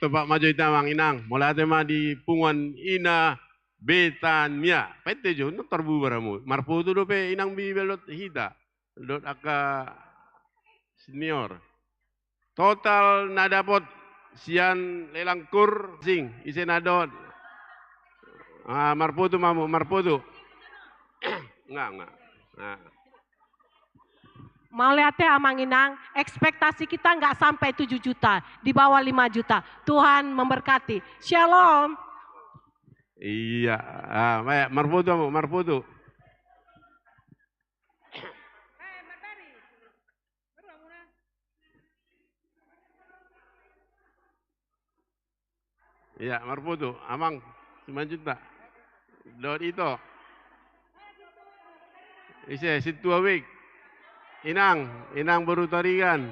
Topak ma jo hita amang inang, mauliate ma di punguan ina Betania. Painte jo, unang tarbubar hamu. Marfoto dope inang bibelot hita. Dot angka senior. Total na dapot sian Lelangkur, sing, ise na dot. Ah, marfoto ma hamu, marfoto. Enggak, enggak. Nah. Mauliate amang inang, ekspektasi kita nggak sampai tujuh juta, di bawah lima juta. Tuhan memberkati. Shalom. Iya, ah, baik, marfoto hamu, marfoto. Iya, marfoto, amang, simanjunta. Dot ito. Ise, sintua bek. Inang, inang boru Tarigan.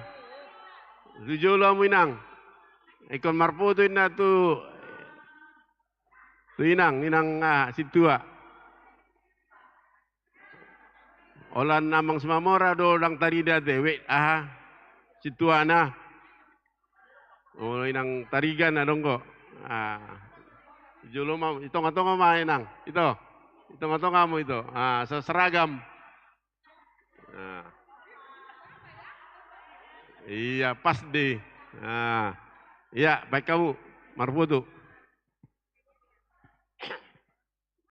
Tu jolo hamu inang. Ingkon marfoto inna tu, tu inang, inang, ah, sintua. Holan amang Simamora do ndang tarida te, wek, aha, sintuana. Oh, inang Tarigan adong do. Ah. Jolo ma, di tonga-tonga ma inang. Ito. Di tonga-tonga hamu ito. Ah, sa-, seragam. Ah. Iya, pas dei. Ah. Iya, baik hamu. Marfoto.